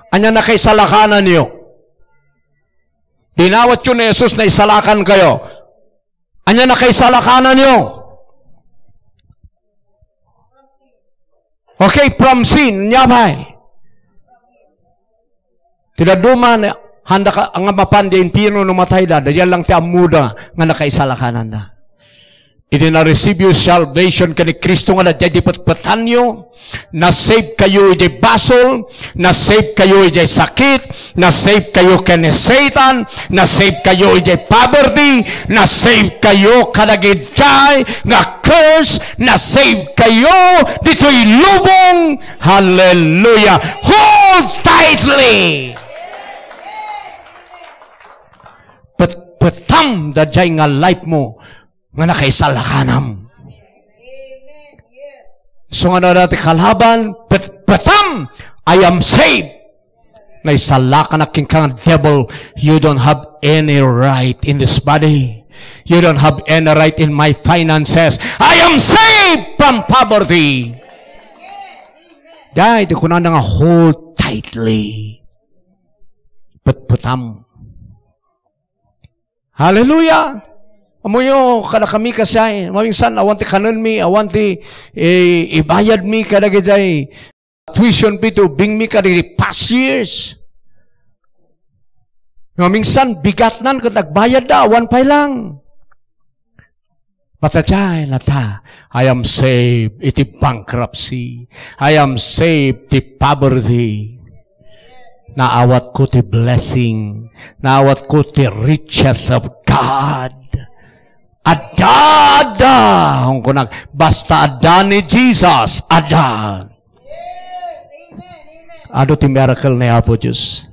Ania nakaisalakanan yo? Dinawat yo ni Jesus, naisalakan kayo. Ania nakaisalakanan yo? Okay, from sin, nia pay. Ti dadduma, handa ka nga mapan di infierno no matayda, daydiay lang ti ammoda nga nakaisalakananda. Idi na-receive yu salvation ken ni Cristo nga daydiay di petpetanyo, na-save kayo idiay basol, na-save kayo idiay sakit, na-save kayo ken ni Satan, na-save kayo idiay poverty, na-save kayo kadagiti nga curse, na-save kayo ditoy lubong. Hallelujah. Hold tightly. Petpetam daydiay nga life mo nga nakaisalakanam. So nga no adda ti kalaban, petpetam, "I am saved." Naisalakanak kenka nga devil, you don't have any right in this body. You don't have any right in my finances. I am saved from poverty. Daydiay ti kunana nga hold tightly. petpetam. Hallelujah! Ammoyo, kadakami kasiay, maminsan, awan ti kanenmi, awan ti, eh, ibayadmi kadagijay tuition fee to ubingmi kadagiti past years. Maminsan, bigatnan ket agbayadda, awan pay lang. But ajay latta, I am saved iti bankruptcy. I am saved ti poverty. Naawatko ti blessing. Naawatko ti riches of God. Adda, adda. Kunkunak, basta adda ni Jesus, adda. Adu ti miracle ni Apo Dios.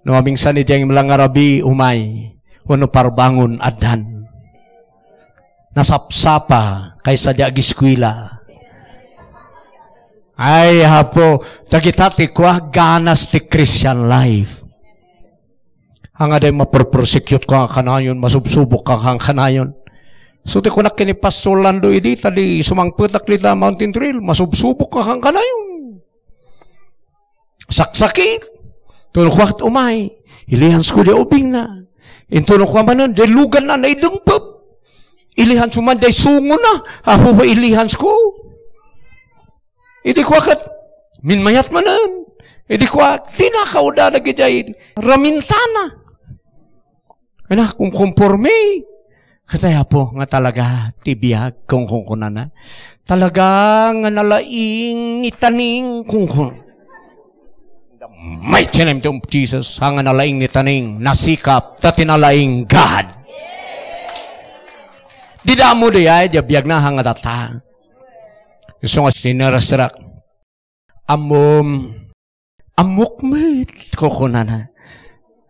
No maminsan idiay imlang nga rabii, umay, wenno parbangon, addan. Nasapsapa kaysa di agiskwela. Ay, Apo, dagita ti kua, ganas ti Christian life. Anga day maperpersecute ka kanayon, masubsubok ka kanayon. So, ti kunak ken ni Pastor Lando idi, ta di sumangpetak dita Mountain Trail, masubsubok ka kanayon. Saksakit. Intono kua ket umay. Ilihansko di ubingna. Intono kua manen, di luganna, naidengpep. Ilihansko man, di sungona. Apo, ilihansko. Idi kua ket, minmayat manen. Idi kua, tinakawda dagijay ramintana. Ana, kumkumpormi. Ket ay, Apo, nga talaga ti biag, kunkunkunana. Talaga nga nalaing ni Taning, kunkun. In the mighty name of Jesus, ha nga nalaing ni Taning, nasikap, ta ti nalaing God. Dida ammo di ay, di biag na, ha nga tatta. Isu nga sinarasarak. Ammom, ammok met, kukunana.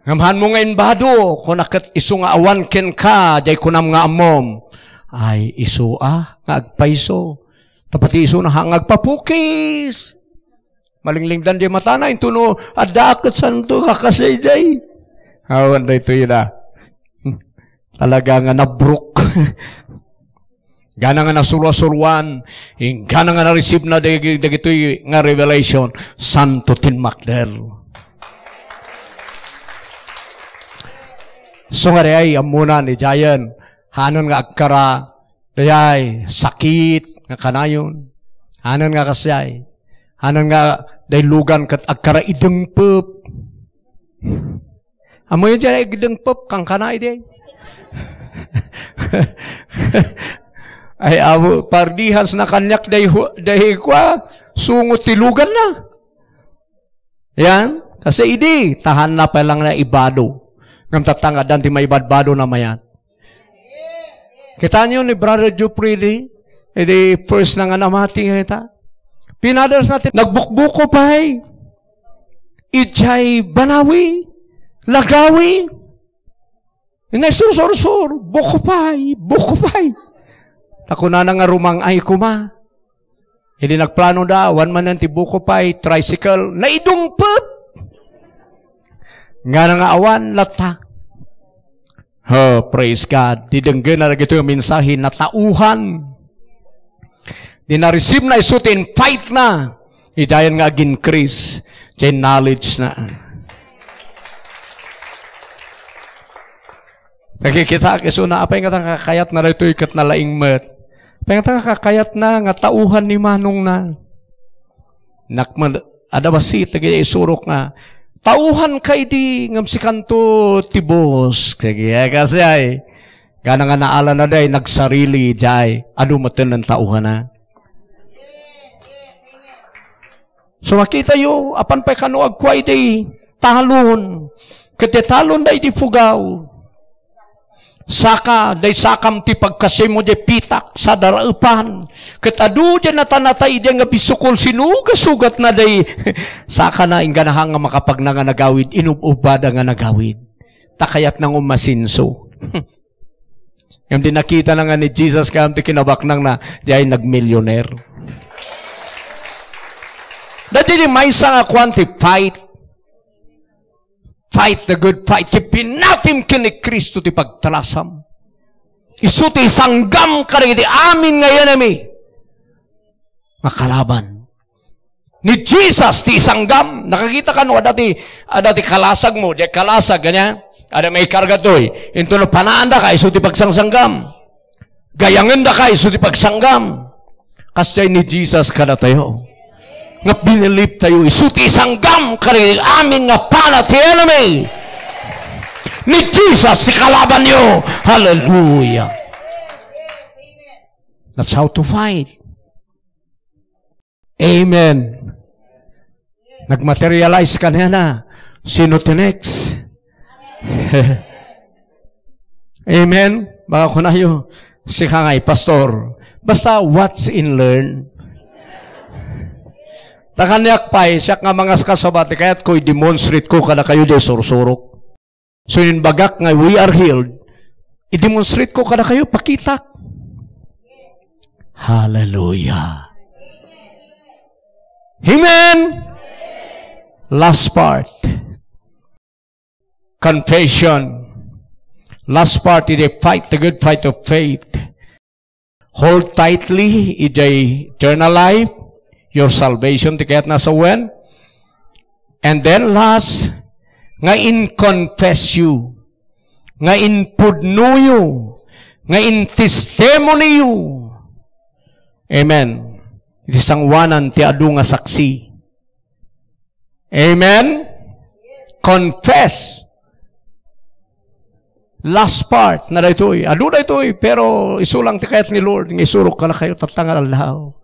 Ngem hanmo nga imbado, kuna ket isu nga awan kenka, jay kunam nga ammom. Ay, isu a, nga agpayso. Ta pati isu na ha, nga agpapukis. Malinglingdan di matana, intono, adda ket santo, kakasay jay. Awan daytoy da. Talaga nga nabruk. Gana nga nasurasuruan, inggana nga na-receive na dagi-, dagitoy nga revelation, santo ti makder. So nga di ay, ammona ni Jayan, hanon nga agkara, dayay, sakit, nga kanayon. Hanon nga kasay, hanon nga daylugan ket agkara idengpep. Ammoyo diay agdengpep, kankana idi. Ay, aw, pardihan sa nakaniak day hu-, day kua, sungot ti luganna. Yan. Kasi idi, tahanna pa lang na ibado. Ngem tatta nga addan ti maibadbado na mayat. Kitaenyo ni Brother Jupri di, idi first na nga namati nga ita. Pinaders natin, nagbukbuko pay. Idiay banawi, lagawi. Inay sursursur, buko pay, buko pay. Ta kunana nga rumang-ay koma. Idi nagplano da, awan manen ti buko pay, tricycle, naidungpet. Ngana nga awan latta. Oh, praise God. Di denggena dagitoy a mensahe, natauhan. Di na-receive na isu ti invite na. Idayan nga ag-increase ti knowledge na. Nakikita, isu na, apay nga kakayat na daytoy ket nalaing met. Apay nga kakayat na nga tauhan ni manong na. Nakman, adda bassit, dagiti isurok nga, "Tauhan ka idi, ngem sikanto ti boss." Kaya kasi ay, gana nga naala na day, nagsarili, jay, adu maten ng tauhan na. So, makita yo, apan pay kano agkua iti talon. Ket ti talon da iti pugaw. Saka, day sakam ti pagkasimo day pitak, sadaraepan. Ket adu day natanata idiay nga bisukol, sinuga-sugatna day sakana, inggana nga makapagnanga nagawid, inub-ubbada nga nagawid. Ta kayatna nga umasenso. Ngem di nakitana nga ni Jesus, kayat ti kinabaknangna, diay nagmilyoner. Dati di maysa nga kuan ti fight. Fight the good fight. Ti pinatim ken ni Cristo ti pagtalasam. Isu ti isanggam kadagiti amin nga enemy nga kalaban. Ni Jesus ti isanggam. Nakakita ka no, adda ti, adda ti kalasag mo, di kalasag, kanya? Adda maikarga toy. Into no panaanda ka, isu ti pagsangsanggam. Gayangenda ka, isu ti pagsanggam. Kasjay ni Jesus kadatayo. Nga binilib tayo, isu ti isanggam kadagiti amin nga pana ti enemy. Ni Jesus ti kalabanyo. Hallelujah. That's how to fight. Amen. Nagmaterialize kanana. Sino ti next? Amen. Baka kunayo, sika nga, "Pastor, basta watch and learn." Ta kaniak pay, siak nga mangaskasaba, ti kayatko, i-demonstrate ko kadakayo di sursurok. So, imbagak nga we are healed, i-demonstrate ko kadakayo, pakitak. Hallelujah. Amen. Last part. Confession. Last part is a fight, the good fight of faith. Hold tightly iti eternal life, your salvation, ti kayat na sawen. And then last, nga in-confess you, nga in-pudno you, nga in-testimony you. Amen. Iti sanguanan ti adu nga saksi. Amen? Confess. Last part na daytoy. Adu daytoy, pero isu lang ti kayat ni Lord nga isurok kadakayo tatta nga aldaw.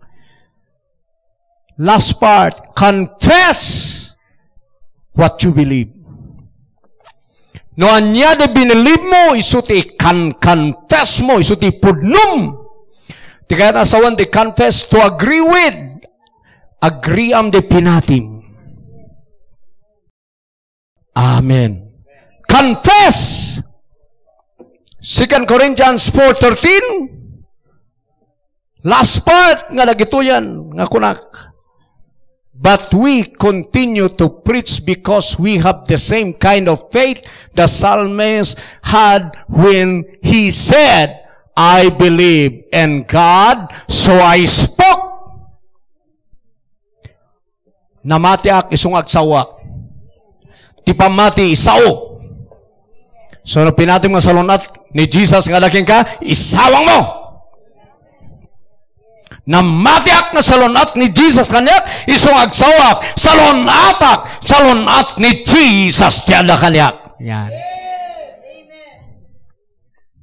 Last part, confess what you believe. No ania ti binilib mo, isu ti kan-, confess mo, isu ti pudnom. Ti kayat a sawen ti confess, to agree with. Agriam di pinatim. Amen. Confess. Second Corinthians four thirteen. Last part nga dagitoyan nga kunak. But we continue to preach because we have the same kind of faith the psalmist had when he said, "I believe, and God, so I spoke." Namatiak isu nga agsaoak. Ti pammati, isao. So, no pinatim nga salun-at ni Jesus nga ada kenka, isawang mo. Namatiak nga salun-at ni Jesus kaniak, isu nga agsaoak, salun-atak, salun-at ni Jesus ti ada kaniak. Yan.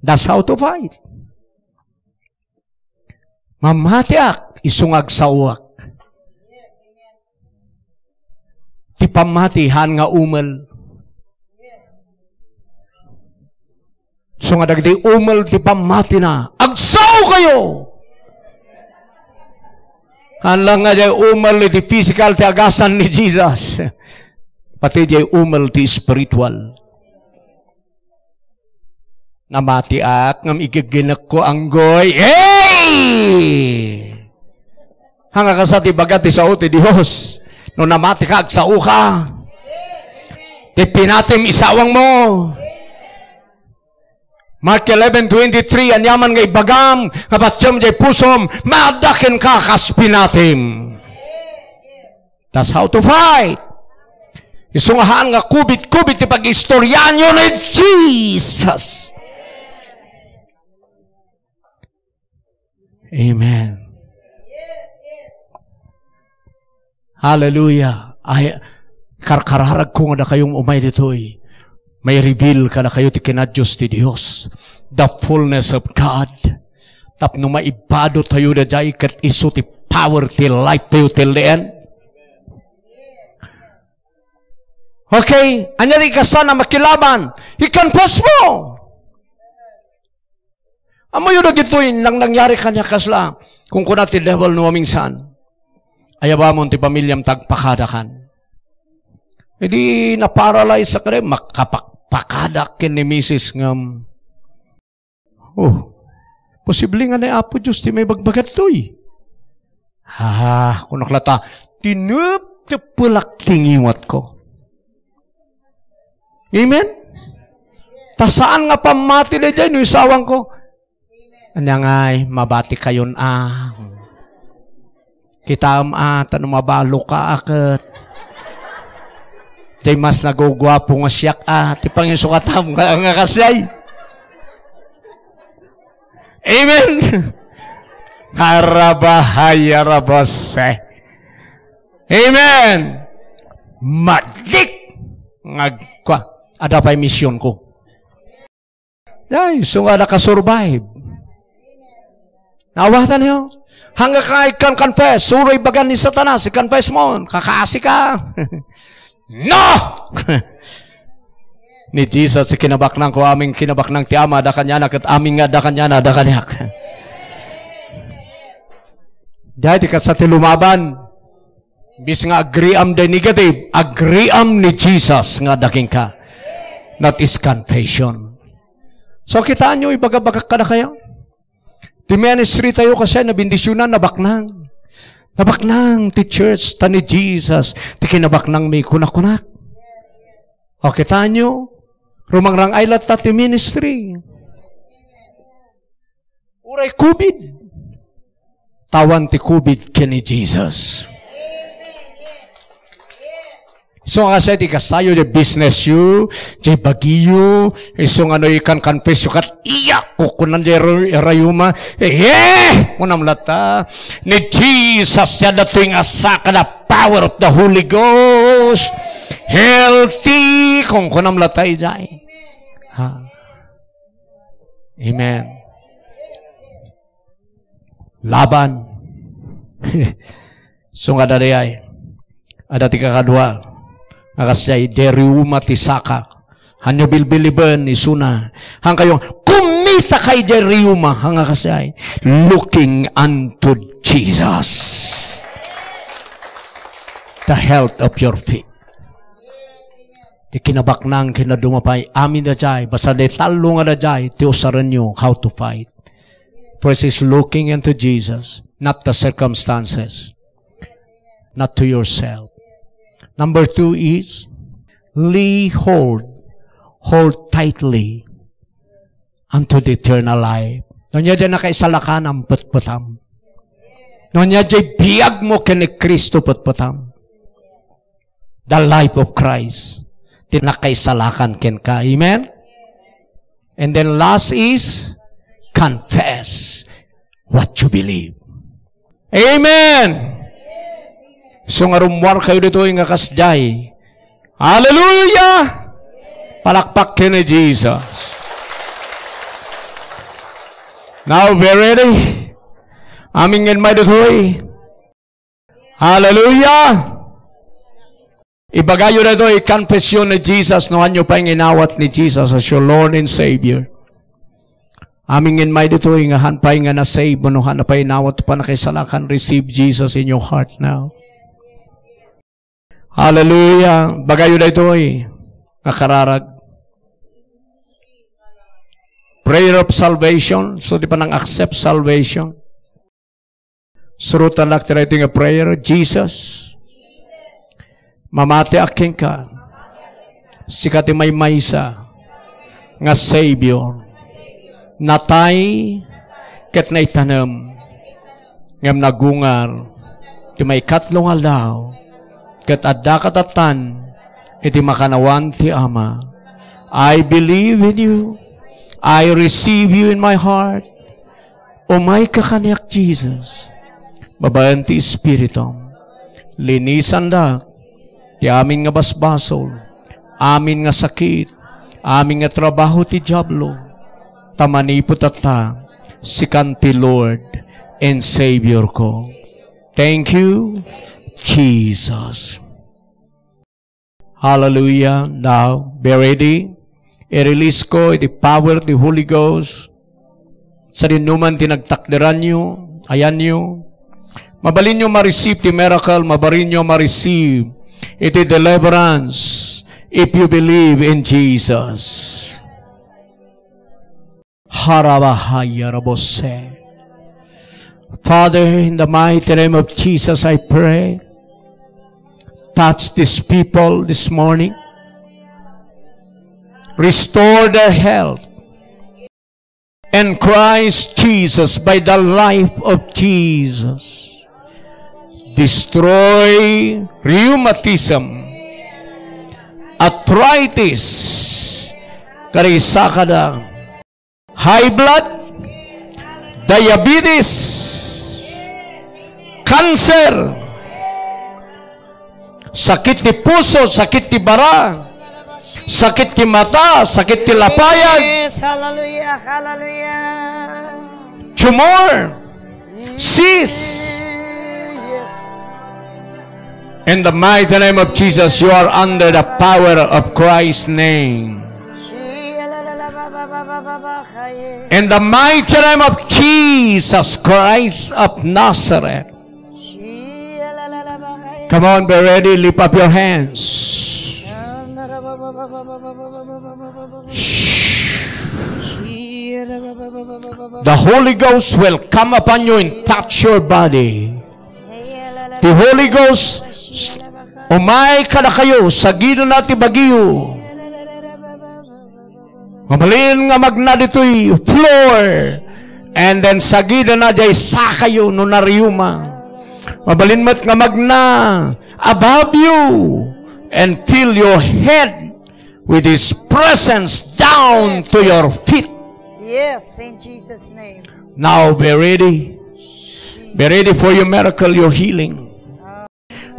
That's how to fight. Mamatiak, isu nga agsaoak. Ti pammati, haan nga umel. Isu nga dagiti umel ti pammatina, agsaokayo! Haan lang nga diay umel iti physical ti agasan ni Jesus. Pati diay umel ti spiritual. Namatiak ngem igeggenekko anggoy. Hey! Haan nga kasta ti ibaga ti sao ti Dios. No namatika, agsaoka. Ti pinatim, isawang mo. Mark eleven twenty-three, aniaman nga ibagam, nga patiem diay pusom, maadda kenka kas pinatim. That's how to fight. Isu nga haan nga kubit-kubit ti pag-istoryaanyo ni Jesus. Amen. Hallelujah. Ay, karkararagko nga dakayong umay ditoy. May reveal kadakayo ti kinadios ti Dios. The fullness of God. Tapno maibado tayo daydiay ket isu ti power ti life tayo till the end. Okay, ania ti kasta a makilaban? I-confess mo. Ammoyo dagitoy nang nangyari kaniak kasla, kunkuna ti devil no maminsan. Ayabamon ti pamilyam ta agpakadakan. Idi naparalyze a kadi, makapakpakadak ken ni misis ngem, "Oh, posible nga ni Apo Dios ti maibagbaga ditoy." Ah, kunak latta, tineptepelak ti ngiwatko. Amen? Ta saan nga pammati daydiay no isawangko. Ania ngay, mabati kayon a. Kitaem, a, ta no mabalok ka, a, ket. Ti mas naguguapo nga siak, a, ti panginsukatam nga, nga kasdiay. Amen. Arabahay, arabase. Amen. Madik nga agkua. Ada pay misionko. Ay, isu nga nakasurvive. Naawatan niyo? Hanggang ka ikan-confess, uray bagan ni Satanas, i-confess mo, kakaasi ka. No! Ni Jesus, ti kinabaknang ko, amin kinabaknang ti Ama, da kaniana, ket amin nga da kaniana, da kaniak. Dahil di ka sa ti lumaban. Imbes nga agriam day negative, agriam ni Jesus nga ada kenka. That is confession. So, kitaan nyo, ibagabagak kadakayo. Ti ministry tayo kasi nabindisyunan, nabaknang. Nabaknang ti church, ta ni Jesus, ti kinabaknang mi kunakunak. O, kitaan nyo, rumangrang-ay latta ti ministry. Uray covid. Tawan ti covid ken ni Jesus. Isu nga kasay ti kasayo, di business yu, di bagiyo, isu nga no ikan confess yu kat iya, kukunan di ru-, rayuma, eh, kunam latta, ni Jesus, ya datoy nga saka, the power of the Holy Ghost, healthy, kung kunam latta, ijay. Ha? Amen. Laban. Isu nga daydiay. Ada ti kakadua. Nga kasdiay, di rayuma ti saka. Hanyo bilbiliben, isuna. Hangkayo, kumita kay di rayuma. Nga kasdiay, looking unto Jesus. The health of your feet. Ti kinabaknang ken dadduma pay, amin daydiay, basta di tallo nga daydiay, ti usarenyo how to fight. First is looking into Jesus, not the circumstances, not to yourself. Number two is, lay hold, hold tightly unto the eternal life. No ania diay nakaisalakan, petpetam. No ania diay biagmo ken ni Cristo, petpetam. The life of Christ. Ti nakaisalakan kenka. Amen? And then last is, confess what you believe. Amen. Isu nga rummuar kayo ditoy nga kasdiay. Hallelujah! Palakpak ken ni Jesus. Now, be ready. Amin nga immay ditoy. Hallelujah! Ibagayo daytoy, confession ni Jesus, no hanyo pay nga inawat ni Jesus as your Lord and Savior. Amin nga immay ditoy, nga han pay nga na-save, no han pay inawat ti pannakaisalakan, receive Jesus in your heart now. Hallelujah. Bagayo daytoy, nga kararag. Prayer of salvation, so di pa nang accept salvation. Surotan latta daytoy nga prayer, Jesus, mamatiak kenka. Sika ti maymaysa nga Savior. Natay ket naitanem, ngem nagungar ti maikatlo nga aldaw, ket addaka tattan iti makannawan ti Ama. I believe in you. I receive you in my heart. Umayka kaniak, Jesus, babaen ti Espiritum. Linisandak ti amin nga basbasol, amin nga sakit, amin nga trabaho ti Diablo, ta manipud tatta, sikan ti Lord and Savior ko. Thank you, Jesus. Hallelujah. Now, be ready. I-release ko iti power ti Holy Ghost. Sadinoman ti nagtakderanyo, ayanyo, mabalinyo ma-receive ti miracle, mabalinyo ma-receive iti deliverance if you believe in Jesus. Harabahaya rabose. Father, in the mighty name of Jesus, I pray. Touch these people this morning. Restore their health. In Christ Jesus, by the life of Jesus. Destroy rheumatism, arthritis, kadi sakada, high blood, diabetes, cancer, sakit ti puso, sakit ti bara, sakit ti mata, sakit ti lapayag, Yes, hallelujah, hallelujah. Tumor, cyst. Yes. In the mighty name of Jesus, you are under the power of Christ's name. In the mighty name of Jesus Christ of Nazareth. Come on, be ready. Lift up your hands. The Holy Ghost will come upon you and touch your body. The Holy Ghost, umay kadakayo, sagidna ti bagiyo. Mabalin nga magna ditoy floor, and then sagidna diay sakayo no nariuma. Mabalin met nga magna above you and fill your head with His presence down Yes, to your Lord. Feet. Yes, in Jesus' name. Now be ready. Be ready for your miracle, your healing.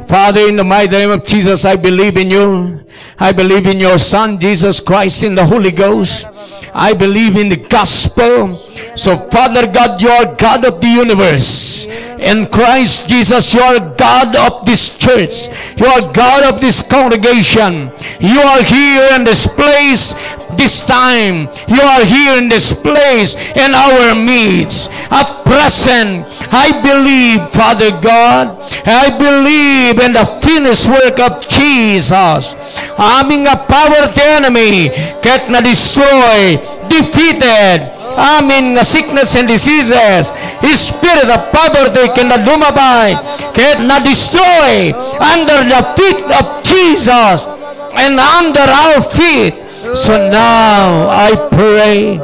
Father, in the mighty name of Jesus, I believe in you. I believe in your Son, Jesus Christ, in the Holy Ghost. I believe in the gospel. So, Father God, you are God of the universe. In Christ Jesus, you are God of this church. You are God of this congregation. You are here in this place this time. You are here in this place, in our midst. At present, I believe, Father God, I believe in the finished work of Jesus. Amin nga power ti enemy, ket na-destroy, defeated. Amin nga sickness and diseases, spirit of poverty, ket na-lumabay, ket na-destroy under the feet of Jesus and under our feet. So now I pray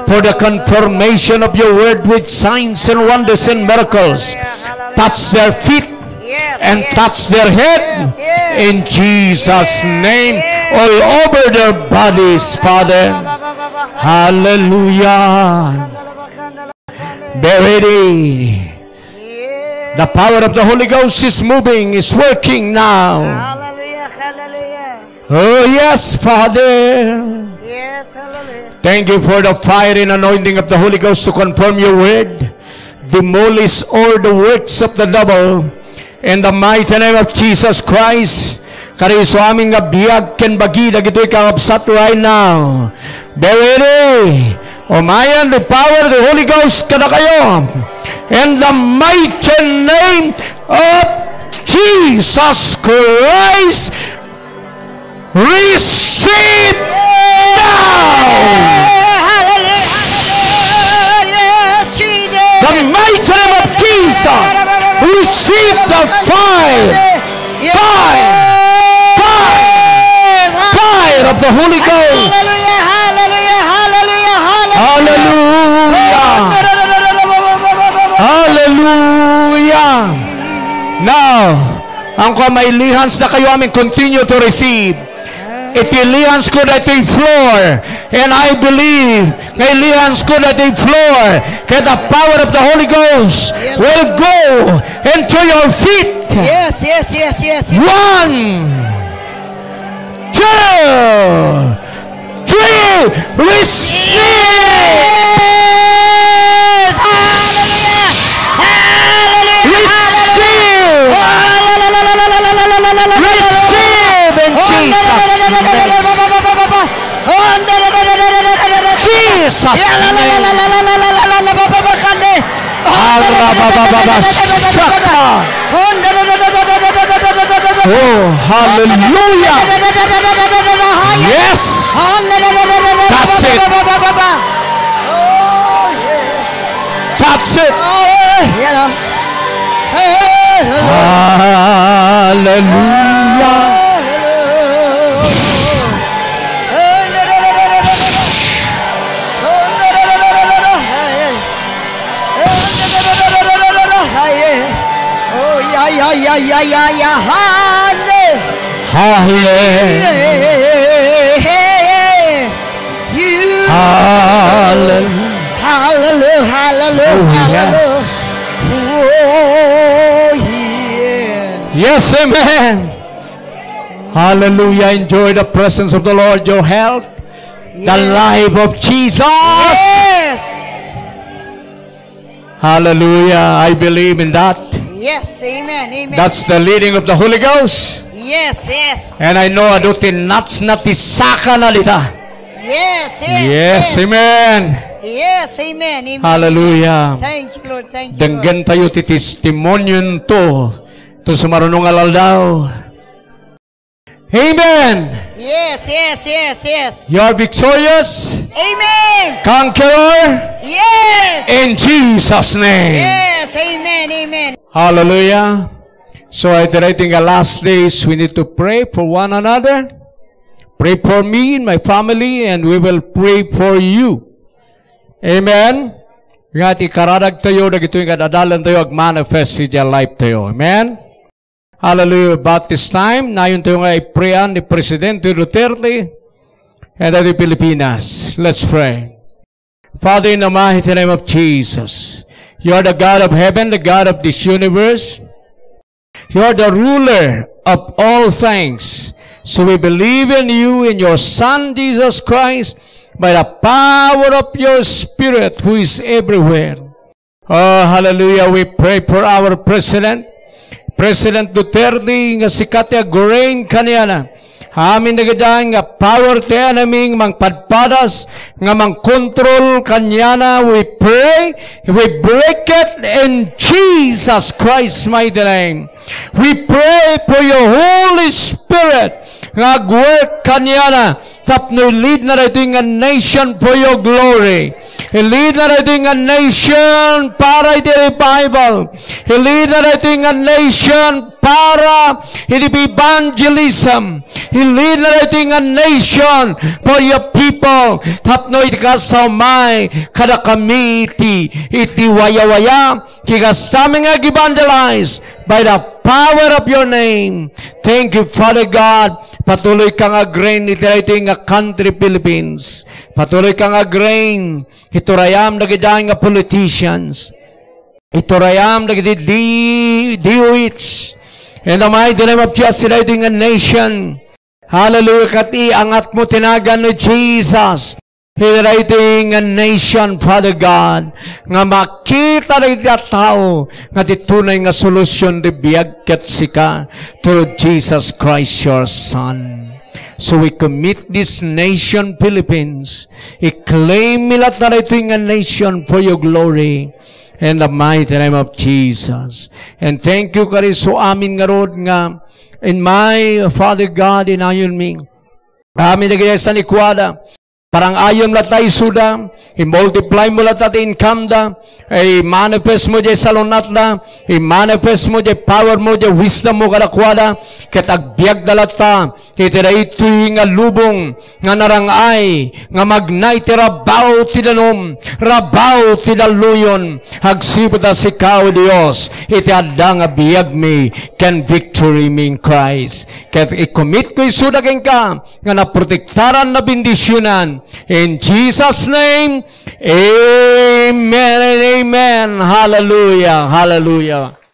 for the confirmation of your word with signs and wonders and miracles. Touch their feet and touch their head in Jesus' name, all over their bodies, Father. Hallelujah. Be ready. The power of the Holy Ghost is moving, is working now. Hallelujah, hallelujah. Oh, yes, Father. Yes, hallelujah. Thank you for the fire and anointing of the Holy Ghost to confirm your word. Demolish all the works of the devil. In the mighty name of Jesus Christ, kadi isu amin nga biag ken bagi dagitoy kakabsat right now. Be ready. Umayen the power of the Holy Ghost kadakayo. In the mighty name of Jesus Christ, receive now. Hallelujah. Yes, Jesus. The mighty name of Jesus. Receive the fire. Yes. Fire. Fire. Yes. Fire of the Holy Ghost. Hallelujah. Hallelujah. Hallelujah. Hallelujah. Hallelujah. Hallelujah. Now, ang kuan, mailihans dakayo amin, continue to receive. Iti lihansko daytoy floor. And I believe nga ilihansko daytoy floor. Ket the power of the Holy Ghost will go into your feet. Yes, yes, yes, yes, yes. One, two, three, receive! Yes! Hallelujah! Hallelujah! Receive! Hallelujah! Receive in Jesus' name. Jesus' name. Arabababashaka. Oh, hallelujah. Yes. That's it. That's it. Hallelujah. Ay, ay, ay, ay, ay, ay, hallelujah. Hallelujah. You. Hallelujah. Hallelujah. Oh, yes. Hallelujah. Oh, yeah. Yes, amen. Hallelujah. Enjoy the presence of the Lord, your health, the Yes. life of Jesus. Yes. Hallelujah. I believe in that. Yes, amen, amen. That's the leading of the Holy Ghost. Yes, yes. And I know adu ti natsna ti saka na dita. Yes, yes, Yes, yes. amen. Yes, amen, amen. Hallelujah. Thank you, Lord. Thank you, Lord. Denggen tayo ti testimonionto. To sumaruno nga aldaw. Amen. Yes, yes, yes, yes. You are victorious, Amen. conqueror, Yes. in Jesus' name. Yes, amen, amen. Hallelujah. So I think the last days we need to pray for one another. Pray for me and my family, and we will pray for you. Amen. Nga ti karadagtayo, dagitoy nga dadalentayo, agmanifest iti life tayo. Amen. Hallelujah. But this time, nayon tayo nga iprayan ni Presidente Duterte and the Pilipinas. Let's pray. Father, in the mighty name of Jesus, you are the God of heaven, the God of this universe. You are the ruler of all things. So we believe in you, in your Son, Jesus Christ, by the power of your Spirit, who is everywhere. Oh, hallelujah. We pray for our President, President Duterte, nga sika ti ag-reign kaniana. Amin dagiti nga power ti enemy nga mangpadpadas, nga mangkontrol kaniana. We pray, we break it in Jesus Christ's mighty name. We pray for your Holy Spirit nga agwork kaniana tapno i-lead na daytoy nga nation for your glory. I-lead na daytoy nga nation para iti revival. I-lead na daytoy nga nation para iti evangelism. I-lead na daytoy nga nation for your people. Tapno iti kasta umay kadakami iti, iti wayawaya, ti kastami nga ag-evangelize by the power of your name. Thank you, Father God. Patuloy kang ag-reign iti daytoy nga country, Philippines. Patuloy kang ag-reign. Iturayam dagiti nga politicians. Iturayam dagiti D-, D O H. In the mighty name of Jesus, iti daytoy nga nation. Hallelujah. Ket iangatmo ti nagan ni Jesus. Iti daytoy nga nation, Father God, nga makita dagiti a tao nga ti tunay nga solusyon ti biag ket sika through Jesus Christ, your Son. So we commit this nation, Philippines. I-claim mi latta daytoy nga nation for your glory. In the mighty name of Jesus. And thank you, kari, so amin ngarud nga in my Father God, inayon mi. Amin dagiti sanikuada. Parang-ayam latta isuda, i-multiply mo latta ti income da, i-manifest mo diay salunat da, i-manifest mo diay power mo, diay wisdom mo kadakuada, ket agbiag da latta iti daytoy nga lubong nga narang-ay, nga magna iti rabaw ti danum, rabaw ti dalluyon. Agsipud ta sika, O Dios, iti adda nga biag mi ken victory mi in Christ. Ket i-commit ko isuda kenka, nga naprotektaran, nabendisionan. In Jesus' name, amen and amen. Hallelujah, hallelujah.